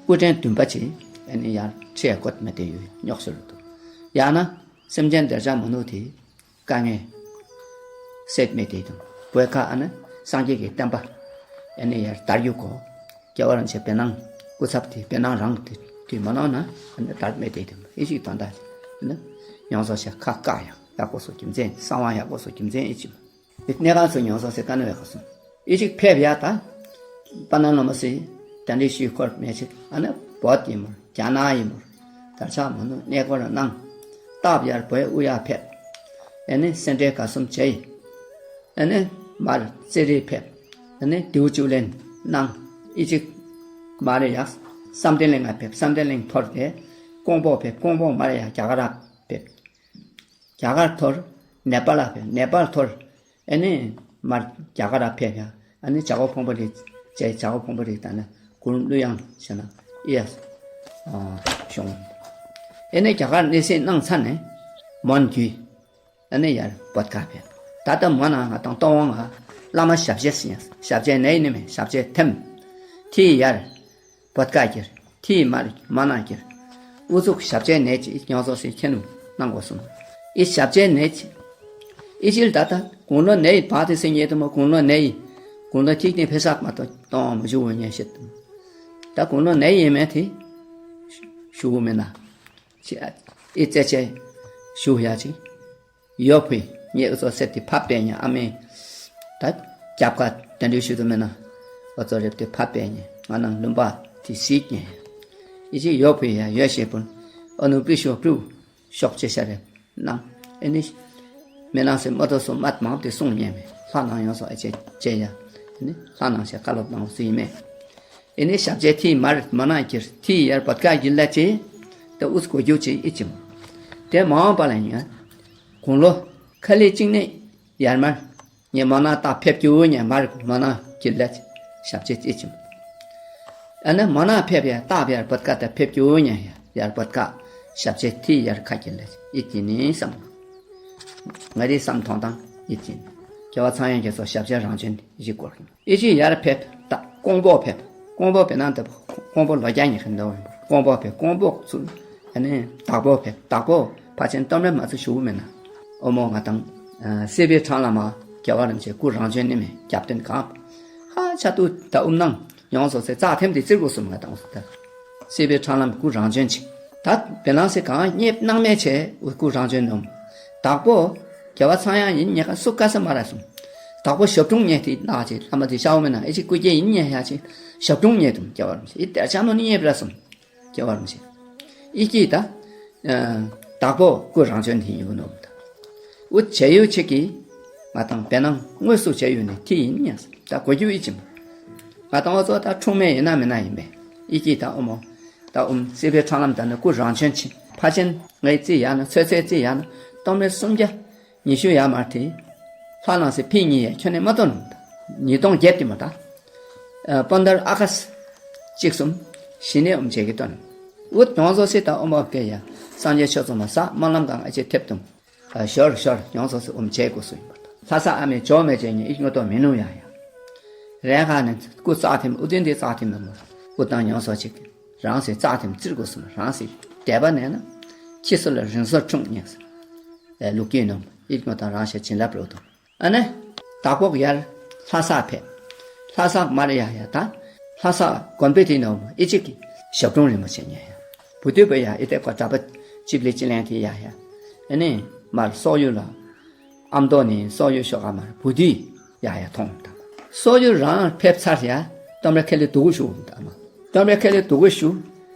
སྐུ་ཕྲེང་བདུན་པ་ཆེ། ཨ་ནི་ཡར་ཁྲིད་ཡ་བཀོད་མེད་དེ་ཡོད་རྙོག་ཤོར་འདུག་ཡང་ན་སེམས་ཅན་བདེ་འཇགས་མ་ནུ་དེ་དཀའ་ངལ་སེལ་མེད་དེ་དང་བོད་ཁ་ཨ་ནི་སངས་རྒྱས་ཀྱི་བསྟན་པ་ཨ་ནི་ཡར་དར་རྒྱུ་གོ། རྒྱལ་བ་རིན་ཆེན་བེ་ནང་སྐུ་ཚབ་དེ་བེ་ནང་རང་དེ་དེ་མ་གནང་ན་ཨ་ནི་དར་མེད་དེ་དང་ཨི་ཞིག་དོན་དག་ཨ་ནི་ཡོངས་སུ་ཤ་ཁ་བཀག་ཡང་ཡག་པོ་སོ་རྒྱུ་མཚན་གསང་བ་ཡག་པོ་སོ་རྒྱུ་མཚན་ཨི་ཅི། གནས་ཁང་སུ་ཉོ་ས་སེ་ཀ་ནོ་ཡ་ཁ་སོང་། ཨི་ཅིག་ཕེབས་ཡ་ད། པ་ན་ལོ་མ་སི། དན་རི་ཤུའི་འཁོར་མེ་ཆིག་ཨ་ནི་བོད་ཡིན་མོ་རྒྱ་ནག་ཡིན་མོ། དར་ཆག་མོ་ནུ་གནས་སྐོར་གནང་། སྟབས་ཡར་བོད་དབུ་ཡ་ཕེབས། ཨ་ནི་སེ་འབྲས་དགའ་གསུམ་བྱས། ཨ་ནི་མར་རྩེ་རི་ཕེབས། ཨ་ནི་དེའུ་ཅུ་ལེན་གནང་། ཨི་ཅིག་མར་ཡ་བསམ་གཏན་གླིང་ང་ཕེབས་བསམ་གཏན་གླིང་འཐོར་ཏེ། ཀོང་པོ་ཕེབས་ཀོང་པོ་མར་ཡ་རྒྱ་གར་ཕེབས། རྒྱ་གར་འཐོར། ནེ་པ་ལ་ཕེབས་ནེ་པ་ལ་འཐོར། ཨ་ནི་མར་རྒྱ་གར་ཕེབས་ཡ། ཨ་ནི་བྱ་གོ་ཕོང་པོ་རིགས་བྱས་བྱ་གོ་ཕོང་པོ་རིགས་དང་ནི་གུ་རུ་གླུ་དབྱངས་བྱས་ན་ཨི་ཡ། ཤོང་། ཨ་ནི་རྒྱ་གར་གནས་སྲིད་གནང་ཚར་ནས་མོན་བརྒྱུད། ཨ་ནི་ཡར་བོད་ཁ་ཕེབས། ད་ལྟ་མོན་ན་ང་དང་སྟོང་དབང་ང་བླ་མ་ཞབས་རྗེས་ཟེར་ཡ་ཞབས་རྗེས་ནས་ནི་མེད་ཞབས་རྗེས་ཐེམ། ཐི་ཡར། བོད་ཀ་གྱེར། ཐིའི་མར་མ་ན་གྱེར། ཨུ་ཚུགས་ཞབས་རྗེས་ནས་ཀྱི་ཉོ་ཚོ་སི་ཁྱེད་ནུ་གནང་དགོས་སོང་། ཨི་ཞབས་རྗེས་ནས་ཀྱི། ཨི་ཅིལ་ད་ལྟ་དགུང་ལོ་ནས་ཡི་བག་དེ་སེ་ཉེ་དུ་མ་དགུང་ལོ་ནས་ཡི། དགུང་ལོ་ཐིག་ནས་ཕེ་སག་མ་གཏོགས་གཏོང་མ་བཞུགས་འོ་ཉེ་ཤེད་དུ། ད་དགུང་ལོ་ནས་ཡི་མེད་དེ། ཞུ་གུ་མེད་ན། ཨི་རྩེ་ཆེ། ཞུ་ཡ་ཅིག་ཡོ་ཕུའི་ངའི་ཨུ་ཚོ་སེར་དེ་ཕབ་པས་ཉ་ཨ་མའི། ད་རྒྱབ་ཁ་དེ་འདྲའི་ཞུ་དུ་མེད་ན། ཨུ་ཚོ་རེབ་དེ་ཕབ་པས་ཉ་ང་ནང་ལུམ་པ་དེ་སིག་ཉ། ཨི་ཅི་ཡོ་ཕུའི་ཡ་ཡོ་ཞེ་པུན། ཨ་ནུ་པི་ཤོ་པྲུ། ཤོག་ཅེ་ཤ་རེ་ནང་། ཨེ་ནི། མེ་ནང་སེ་མ་ཏོ་སོ་མད་མང་དེ་སོང་ཉན་མེ་ལྷ་ནང་ཡོང་སོ་ཨེ་ཅེ་ཅེ་ཡ། ཨེ་ནི་ལྷ་ནང་ཤ་ཀ་ལོབ་ནང་སུ་ཡིན་མེ། ཨེ་ནི་ཞབས་རྗེས་ཐིའི་མར་མ་ན་གྱིར་ཐིའི་ཡར་བད་ཀ་གྱིར་ལ་ཅེ། ད་ཨུས་གོ་རྒྱུ་ཅེ་ཨི་ཅི་མོ། དེ་མ་འོངས་པ་ལ་ཉ། དགུང་ལོ། ཁ་ལི་གཅིག་ནས་ཡར་མར། ཉེ་མ་ན་ད་ཕེབས་རྒྱུ་ཉེ་མར་མ་ན་གྱིར་ལ་ཅེ་ཞབས་རྗེས་ཨི་ཅི་མོ། ཨ་ནི་མ་ན་ཕེབས་ཡ་ད་ཡར་བད་ཀ་ད་ཕེབས་རྒྱུ་ཉེ་ཡར་བད་ཀ་ཞབས་རྗེས་ཐིའི་ཡར་ཁ་གྱིར་ལ་ཅེ་ཨི་ཅི་ནི་བསམ། ང་རའི་བསམ་མཐོང་དང་ཡིད་ཀྱིན། རྒྱལ་བ་ཚངས་དབྱངས་རྒྱ་མཚོ་ཞབས་རྗེས་རང་བྱོན་ཡིད་ཀྱི་སྐོར་གྱིན། ཨི་ཅི་ཡར་ཕེབས་ད་ཀོང་པོ་ཕེབས། ཀོང་པོ་ཕེབས་ན་ད་ཀོང་པོ་ལོ་རྒྱ་ཉི་ཤུ་འདོ་ཀོང་པོ་ཕེབས་ཀོང་པོ་ཚུར། ཨ་ནི་དྭགས་པོ་ཕེབས་དྭགས་པོ་ཕ་ཆེན་གཏམ་རེ་མ་ཚུ་ཞུ་མེད་ན། ཨོ་མོ་ང་དང་། སྲིད་པའི་འཕྲང་ལ་མ་རྒྱལ་བ་རིན་ཆེན་སྐུ་རང་བྱོན་ནི་མེད་རྒྱབ་རྟེན་གང་། ཧ་ཆ་ཏུ་ད་ཨུམ་ནང་། ཡོངས་སུ་ཚེ་རྩ་ཐེམ་དེ་བཙིར་དགོས་སུ་མ་དང་སུ་ད། སྲིད་པའི་འཕྲང་ལམ་སྐུ་རང་བྱོན་ཅིག་ད་བེ་ལང་སེ་གང་རྙེད་སྣང་མེད་ཆེ་འུ་སྐུ་རང་བྱོན་ནོམ། དྭགས་པོ། རྒྱལ་བ་ཚངས་དབྱངས་ཡིན་ཉེ་ཁ་སུ་ཀ་ས་མ་ར་སོང་། དྭགས་པོ་ཞབས་དྲུང་ཉེ་དེ་ནག་ཅིག་ལྷ་མ་དེ་ཤའོ་མེ་ན་ཨེ་ཅིག་སྐུ་སྐྱེ་ཡིན་ཉེ་ཡ་ཅིག་ཞབས་དྲུང་ཉེ་དུམ་རྒྱལ་བ་རིན་ཆེན་ཨི་དེར་ཆ་ནོ་ནི་ཉེ་བ་ར་སོང་། རྒྱལ་བ་རིན་ཆེན། ཨི་ཀྱིས་ད། དྭགས་པོ་སྐུ་རང་བྱོན་དེ་ཡིན་ནོ་ད། འུ་བྱས་ཡོད་ཆེ་གི། ང་དང་བེ་ནང་དངོས་སུ་བྱས་ཡོད་ནི་དེ་ཡིན་ཉེ་ས་ད་གོ་རྒྱུ་ཨི་ཅི་མོ། ང་དང་འོ་ཚོ་ད་འཁྲུངས་མེད་ཡིན་ན་མིན་ན་ཡིན་པས། ཨི་ཀྱིས་ད་ཨོ་མོ། ད་ཨུམ་སྲིད་པའི་འཕྲང་ལམ་ད་ནི་སྐུ་རང་བྱོན་ཕྱིན་ཕ་ཆེན་ངའི་རྩིས་ཡ་ན་ཚོད་ཚོད་རྩིས་ཡ་ན་གཏོང་མེད་སུམ་བརྒྱ་ཉི་ཤུ་ཡ་མར་དེ། ལྷ་ནང་སེ་ཕི་གཉིས་ཡ་ཁྱོན་ནས་མ་གཏོང་ནོ། ཉིས་སྟོང་བརྒྱད་དེ་མ་ད། སྤོན་ཟླར་ཨ་ཁ་ས། གཅིག་གསུམ། བཞི་ནས་ཨུམ་བྱེད་ཀྱི་གཏོང་ནོ། འུ་གྱོང་བཟོ་སེ་ད་ཨོ་མོ་སྐད་ཡ། སངས་རྒྱས་ཆོས་ཚོགས་མ་ས་སྨོན་ལམ་གང་ཨ་ཅེ་ཐེབས་དུམ། ཞོར་ཞོར་ཡོངས་སོ་སོ་ཨུམ་བྱེད་དགོས་སུ་ཡིན་པ་དང་ལྷ་ས་ཨ་མའི་ཇོ་མེ་བྱེད་ཉིན་ཨིག་ངོ་ཏོ་མི་ནུ་ཡ་ཡ། རེ་ཁ་ནས་སྐུ་རྩག་ཐིམ་ཨུ་དུན་དེ་རྩག་ཐིམ་མི་མོ་ཨུ་དང་ཡོངས་སོ་ཅིག་རང་སེ་རྩག་ཐིམ་བཙིར་དགོས་སུ་རང་སེ་དད་པ་ནས་ན་ཁྱི་སུ་ལ་རིང་སོར་འཁྲུངས་ཉེ་ལུག་གི་ནོམ་ཨིག་ངོ་དང་རང་ཤ་བྱིན་རླབས་རོ་དང་། ཨ་ནི། དྭགས་པོ་ཡར་ལྷ་ས་ཕེབས། ལྷ་ས་མར་ཡ་ཡ་ད། ལྷ་ས་དགོན་པའི་དེ་ནང་ཨི་ཅིག་གི་ཞབས་དྲུང་རིན་པོ་ཆེ་ཉན་ཡ། བུ་དུས་པ་ཡ་ཨི་ཏེ་ཀོ་གྲྭ་པ་ཅིབ་ལི་ཅི་ལན་དེ་ཡ་ཡ། ཨ་ནི་མར་སོག་ཡུལ་ལ། ཨམ་དོ་ནི་སོག་ཡུལ་ཤོག་ཨ་མར་བུ་དུས་ཡ་ཡ་ཐོང་ད། སོག་ཡུལ་རང་ཕེབས་ཚར་ཡ། གཏམ་ར་ཁེ་ལི་དུ་གུ་ཞུ་ད་མ། གཏམ་ར་ཁེ་ལི་དུ་གུ་ཞུ།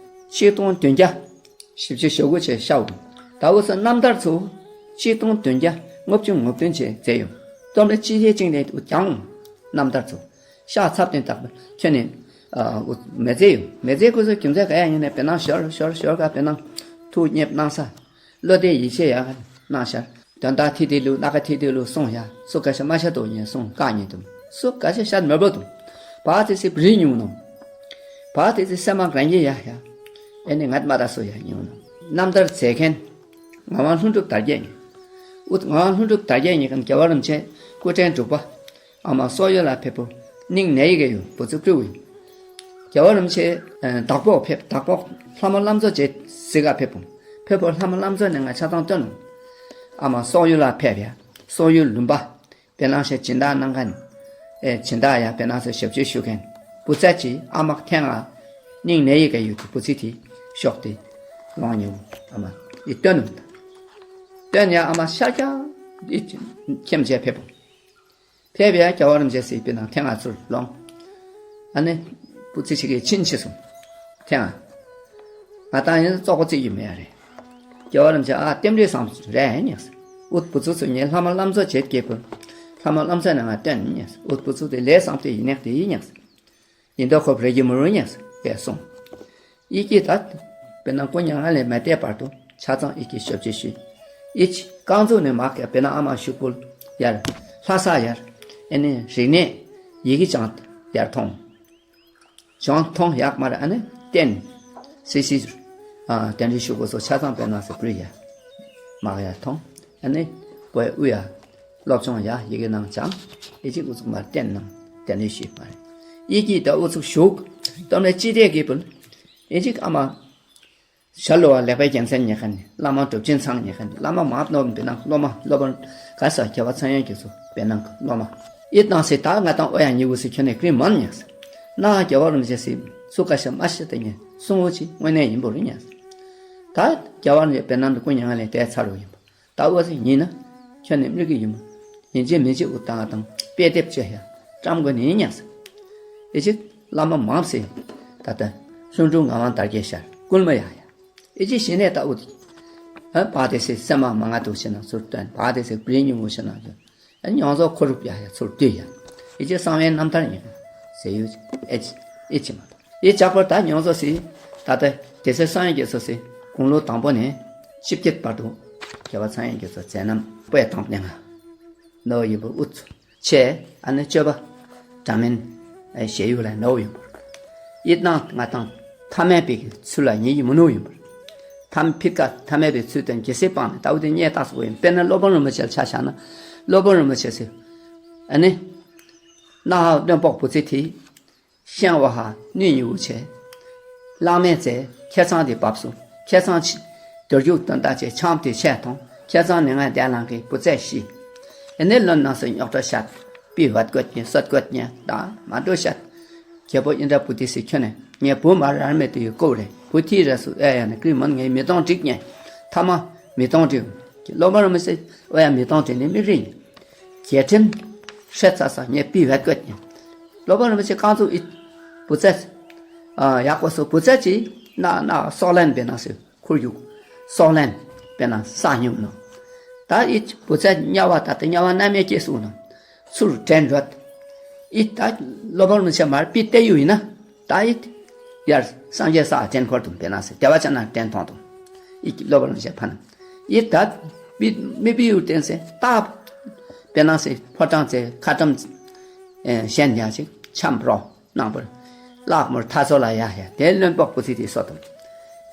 ཆིག་སྟོང་བདུན་བརྒྱ། བཞི་བཅུ་ཞེ་དགུ་བཅས་ཤའུ། ད་འུ་ཚོ་རྣམ་ཐར་ཚོ། ཆིག་སྟོང་བདུན་བརྒྱ་ལྔ་བཅུ་ང་བདུན་བཅས་མཛད་ཡོད། སྟོན་པ་སྤྱི་ཁྱེད་ཅིང་ལས་འུ་ཀྱང་། རྣམ་ཐར་ཚོ། ཤ་ཚབ་སྟོན་དག་ཁྱོད་ནི། མེ་ཙེ་ཡོད། མེ་ཙེ་ཁོ་ཚོ་རྒྱུ་མཚན་ག་ཡ་ཡིན་ནས་བེ་ནང་ཞོར་ཞོར་ཞོར་ག་བེ་ནང་། ཐུགས་མཉེས་གནང་ས། བློ་གཏད་ཡིད་ཆེས་ཡ་ག་གནང་ཤར། དོན་དག་ཐི་ཏི་ལུ་ལ་ཀ་ཐི་ཏི་ལུ་སོང་ཡ་སུ་ག་ཤ་མ་ཤ་དོ་ཉེ་སོང་ཀ་ཉེ་དུམ་སུ་ག་ཤ་ཤ་མེ་བོ་དུམ། བ་ཏི་སི་བྲི་ཉུང་ནོ། བ་ཏི་སི་སེ་མ་ག་རང་གི་ཡ་ཡ། ཨེ་ནི་ངད་མ་ད་སུ་ཡ་ཉུང་ནོ། རྣམ་ཐར་མཛད་མཁན། ངག་དབང་ལྷུན་གྲུབ་དར་རྒྱས་ཉེ། ཨུ་ངག་དབང་ལྷུན་གྲུབ་དར་རྒྱས་ཉེ་གམ་རྒྱལ་བ་རིན་ཆེན་སྐུ་ཕྲེང་དྲུག་པ། ཨ་མ་སོག་ཡུལ་ལ་ཕེབས་པོ། གླིང་ནས་ཡི་གེ་ཡོད་བུ་ཚུགས་སྤྲུལ་བའི། རྒྱལ་བ་རིན་པོ་ཆེ་ཨ་དྭགས་པོ་ཕེབས། དྭགས་པོ་ལྷ་མོ་བླ་མཚོ་རྗེ་གཟིགས་ག་ཕེབས་བོ། ཕེབས་བོ་ལྷ་མོ་བླ་མཚོ་ནས་ང་ཆ་ཚང་བཏོན་ནོ། ཨ་མ་སོག་ཡུལ་ལ་ཕེབས་ཡ། སོག་ཡུལ་ལུང་པ་དཔེར་ན་ཞིག་སྦྱིན་བདག་གནང་མཁན། ཨེ་སྦྱིན་བདག་ཡ་དཔེར་ན་ཞིག་ཞབས་ཕྱི་ཞུ་མཁན་བུ་ཚ་ཅིག་ཨ་མ་ཐེངས་ང་སྙིང་ནད་ཡི་ག་ཡོད་དེ་བུ་ཚ་དེ་ཤོག་དེ་ལོང་ཉེ་བོ་ཨ་མ་ཡི་བཏོན་ནོ། བཏོན་ཡ་ཨ་མ་ཤར་རྒྱག་ཡི་ཁྱིམ་བྱས་ཕེབས་བོ། ཕེབས་ཡ་རྒྱལ་བ་རིན་པོ་ཆེ་སི་པི་ནང་ཐེངས་ང་ཚུར་ལོང་། ཨ་ནི་བུ་ཚ་ཞིག་གི་ཕྱིན་ཆེ་སོང་། ཐེངས་ང་ང་ཏང་ཡིན་བཙོག་པོ་བརྩི་རྒྱུ་མེད་ཡ་རེད། རྒྱལ་བ་རིན་པོ་ཆེ་ཨ་རྟེན་འབྲེལ་བཟང་རེད་ཉེ་ཟེར། ཨུད་བུ་ཚ་ཚོ་ངའི་ལྷ་མོ་བླ་མཚོ་རྗེ་སྐྱེས་བུ། ལྷ་མོ་བླ་མཚོ་ནས་ང་བཏོན་ཉེ་ཟེར། ཨུད་བུ་ཚ་དེ་ལས་བཟང་དེ་ཡིན་ནས་དེ་ཡིན་ཉེ་ཟེར། ཡིན་མདོག་ཁོ་བོ་རེ་གི་མི་རུང་ཉེ་ཟེར་བས་གསུངས། ཡི་གེ་ད། དཔེར་ན་སྐུ་མྱ་ངན་ལས་མ་འདས་བར་དུ་ཆ་ཚང་ཡི་གེ་ཞབས་ཕྱི་ཞུས། ཡི་ཆི་རྐང་འཛུགས་ནས་མ་སྐད་དཔེར་ན་ཨ་མ་ཤུག་པུ་ཡར། ལྷ་ས་ཡར། ཨེ་ནི་རིག་གནས་ཡི་གེ་ཅང་ཡར་ཐོང་། ཅང་ཐོང་ཡག་མ་རེད་ཨ་ནི་བསྟན། སི་སི་ཨ་དན་རི་ཤུག་པུ་སོགས་ཆ་ཚང་དཔེར་ན་སི་པུ་རི་ཡར། མ་ཡར་ཐོང་། ཨ་ནི་བོད་དབུས་ཡ། སློབ་སྦྱོང་ཡ་ཡི་གེ་ནང་ཅང་། ཨེ་ཅིག་ཨུ་ཚུགས་མར་བསྟན་ནང་བསྟན་ལས་ཤེས་པ་རེད། ཡི་གེ་ད་ཨུ་ཚུགས་ཞུགས། སྟོན་པའི་ཅི་སྟེ་གི་བུ། ཨེ་ཅིག་ཨ་མ། ཞྭ་ལུ་བ་ལེགས་པའི་རྒྱལ་མཚན་ཉེ་ཁན་ནི་བླ་མ་གྲུབ་ཆེན་ཚང་ཉེ་ཁན་ནི་བླ་མ་མ་ནོར་བའི་ནང་སློབ་མ་སློབ་དཔོན་ག་ས་རྒྱལ་བ་ཚངས་དབྱངས་རྒྱ་མཚོ་བའི་ནང་གི་སློབ་མ། ཨི་ཏང་སི་ད་ང་དང་ཨོ་ཡ་ཉི་བུ་སི་ཁྱོད་ནས་ཀྲིན་མོན་ཉག་སི། ན་རྒྱལ་བ་རིན་པོ་ཆེ་སི་སུ་ཀ་ཤ་མ་ཤི་ཏེ་ཉེ་སུང་བོ་ཅི་དངོས་གནས་ཡིན་པོ་རི་ཉག་སི། ད་རྒྱལ་བ་རིན་པོ་ཆེ་བའི་ནང་དུ་སྐུ་མྱ་ངན་ལས་འདས་ཚར་བ་ཡིན་པ། ད་འོ་ཟིག་ཡིན་ན། ཁྱོད་ནི་མི་གི་ཡུམ། ཡིན་གཅིག་མིན་གཅིག་འུ་ཏང་ཏང་དཔེ་དེབ་ཅེ་ཡ། བཀྲམ་དགོས་ནི་ཡིན་ཉག་ཟེར། ཨེ་ཅིག་བླ་མ་མང་སེ། ད་ལྟ་ཤོང་དྲུང་ངག་དབང་དར་རྒྱས་ཤར་སྐུལ་མ་ཡ་ཡ། ཨེ་ཅིག་ཞི་གནས་ད་འུ། ཨ་བ་དེ་སེ་སེ་མ་མ་ང་དུ་ཤི་ན་ཚུར་སྟོན་བ་དེ་སེ་བྲིས་ཉུང་ངུ་ཤི་ན་ཡོད། ཨ་མྱོང་ཚོགས་ཁོ་རུབ་ཡ་ཡ་ཚུར་བསྡུས་ཡ། ཨེ་ཅིག་གསང་བའི་རྣམ་ཐར་ཡིན། ཟེར་ཡོད་ཨེ་ཅིག་ཨེ་ཅིག་མ། ཡི་ཇག་པར་ད་མྱོང་ཚོ་སི། ད་ལྟ་དེ་ཚེ་སངས་རྒྱས་ཀྱི་ཚོ་སི། དགུང་ལོ་དང་པོ་ནས་བཅུ་བརྒྱད་བར་དུ། རྒྱལ་བ་སངས་རྒྱས་ཀྱི་ཚོ་མཛད་རྣམ་དཔེ་དང་པོ་ནས་ང་། ནོ་ཡི་བུ་ཨུ་ཚུ་ཆེ་ཨ་ནི་སྤྱོད་པ། འདྲ་མིན་ཞེས་ཡུལ་ལ་ནོ་ཡིན་པར། ཡིད་སྣང་ང་དང་ཐ་མལ་པའི་ཚུལ་ལ་ཉེ་ཡི་མི་ནོ་ཡིན་པར། ཐམ་ཕི་ཀ་ཐ་མལ་པའི་ཚུལ་དོན་ཇི་སྲིད་སྤངས་ནས་ད་འུ་དེ་རྙེད་ཐག་སོ་ཡིན་དཔེར་ན་སློབ་དཔོན་རིན་པོ་ཆེ་ལ་ཆ་བཞག་ན། སློབ་དཔོན་རིན་པོ་ཆེ་སི། ཨ་ནི། ན་ཧ་བློན་པོ་བུ་ཚེ་ཐི། ཤང་བ་ཧ་ནུས་ཉི་འུ་ཆེ། གླང་མའི་རྩེ་ཁྱེད་ཚང་དེ་བབས་སོ། ཁྱེད་ཚང་ཆི། དུར་རྒྱུག་དོན་དག་ཆེ་ཆང་དེ་ཆེ་ཐོང་། ཁྱེད་ཚང་ནི་ང་དེ་ལང་གི་བུ་ཚེ་ཤི། ཨེ་ནེ་ལོན་ནང་སོ་རྙོག་དྲ་ཤད། པི་བད་གོད་ཉེ་སོད་གོད་ཉེ་ད་མ་འགྲོ་ཤད། རྒྱལ་པོ་ཨིན་དྲ་བུ་དེ་སི་ཁྱོད་ནས་ངའི་བུ་མ་རར་མེད་དུ་ཡི་ཀོ་རེ་བུ་ཐི་ར་སུ་ཨེ་ཡ་ནི་ཀྲི་མོན་ངའི་མི་གཏོང་འགྲིག་ཉེ་ཐ་མ་མི་གཏོང་འགྲིག་སློབ་མ་ར་མི་སི་ཨོ་ཡ་མི་གཏོང་འགྲིག་ནི་མི་རིང་། རྒྱལ་ཁྲིམས། སྲེད་ཚ་ས་ངས་པི་བད་གོད་ཉན། སློབ་དཔོན་རིན་པོ་ཆེ་རྐང་བཙུགས་ཨིད། བུ་ཚད། ཨ་ཡག་པོ་སོ་བུ་ཚད་ཀྱིས་ན་ན་སོག་ལན་པའི་ནང་སུ་ཁུར་རྒྱུག་སོག་ལན་པའི་ནང་ས་སྙོམས་ནོ། ད་ཨིད་བུ་ཚད་དམྱལ་བ་ད་ལྟ་དམྱལ་བ་མནར་མེད་སྐྱེ་སོང་ནོ། ཚུར་དྲན་རོད། ཨིད་ད་སློབ་དཔོན་རིན་པོ་ཆེ་མར་པི་བལྟས་ཡུ་ཡིན་ན། ད་ཨིད། ཡར་སངས་རྒྱས་ས་དྲན་འཁོར་དུ་པའི་ནང་སུ་བདེ་བ་ཅན་ན་དྲན་ཐོང་དུ། ཨིད་སློབ་དཔོན་རིན་པོ་ཆེ་ཕན། ཡི་ད་མི་མི་བི་ཡུ་བསྟན་སེ་ད། པེ་ནང་སེ་ཕོ་བྲང་ཚེ་ཁ་ཏམ། ཨེ་གཞན་ཡང་ཅིག་འཆམ་རོ་ནང་པར། ལག་མོར་ཐ་ཚོ་ལ་ཡ་ཡ་དེ་བློན་པོ་བུ་ཚི་དེ་སོ་དང་།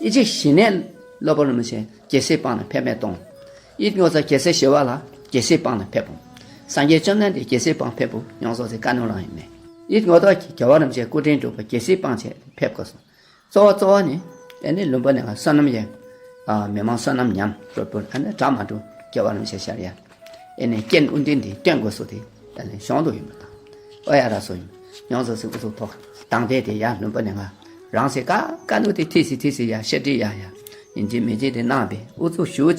ཨི་ཅིག་ཞི་གནས་སློབ་དཔོན་རིན་པོ་ཆེ་རྒྱལ་སྲས་སྤངས་ནས་ཕེབས་མེད་གཏོང་། ཨིད་ངོ་ཚ་རྒྱལ་སྲས་ཞི་བ་ལྷ་རྒྱལ་སྲས་སྤངས་ནས་ཕེབས་པོ། སངས་རྒྱས་བཅོམ་ལྡན་འདས་རྒྱལ་སྲས་སྤངས་ཕེབས་པོ་མྱོང་ཚོ་ཚེ་བཀའ་ནོ་རང་ཡིན་མེད། ཨིད་ངོ་ཚ་རྒྱལ་བ་རིན་པོ་ཆེ་སྐུ་ཕྲེང་དྲུག་པ་རྒྱལ་སྲས་སྤངས་བྱས་ཕེབས་དགོས་སོང་། གཙོ་བོ་གཙོ་བོ་ནི། ཨེ་ནི་ལུང་པ་ནས་ང་བསོད་ནམས་ཡེ། ཨ་མི་མང་བསོད་ནམས་ཉམས་རོད་པོ་ཨ་ནི་དགྲ་མ་འགྲོ་རྒྱལ་བ་རིན་པོ་ཆེ་ཤར་ཡ། ཨེ་ནི་རྐྱེན་དབུ་འདི་འདི་སྟོན་དགོས་སོ་དེ། ཨེ་ནི་གཞུང་དུ་ཡིན་པ་དང་། ཨོ་ཡ་ར་སོ་ཡིན། མྱོང་ཚོ་སི་ཨུ་ཚུགས་ཐོག་དང་དེ་དེ་ཡ་ལུང་པ་ནས་ང་། རང་སེ་ཀ་ཀ་ནུ་དེ་ཐི་སི་ཐི་སི་ཡ་ཤེ་ཏི་ཡ་ཡ། ཡིན་གྱི་མི་གྱི་དེ་གནང་བས་ཨུ་ཚུགས་ཞུ་བྱས།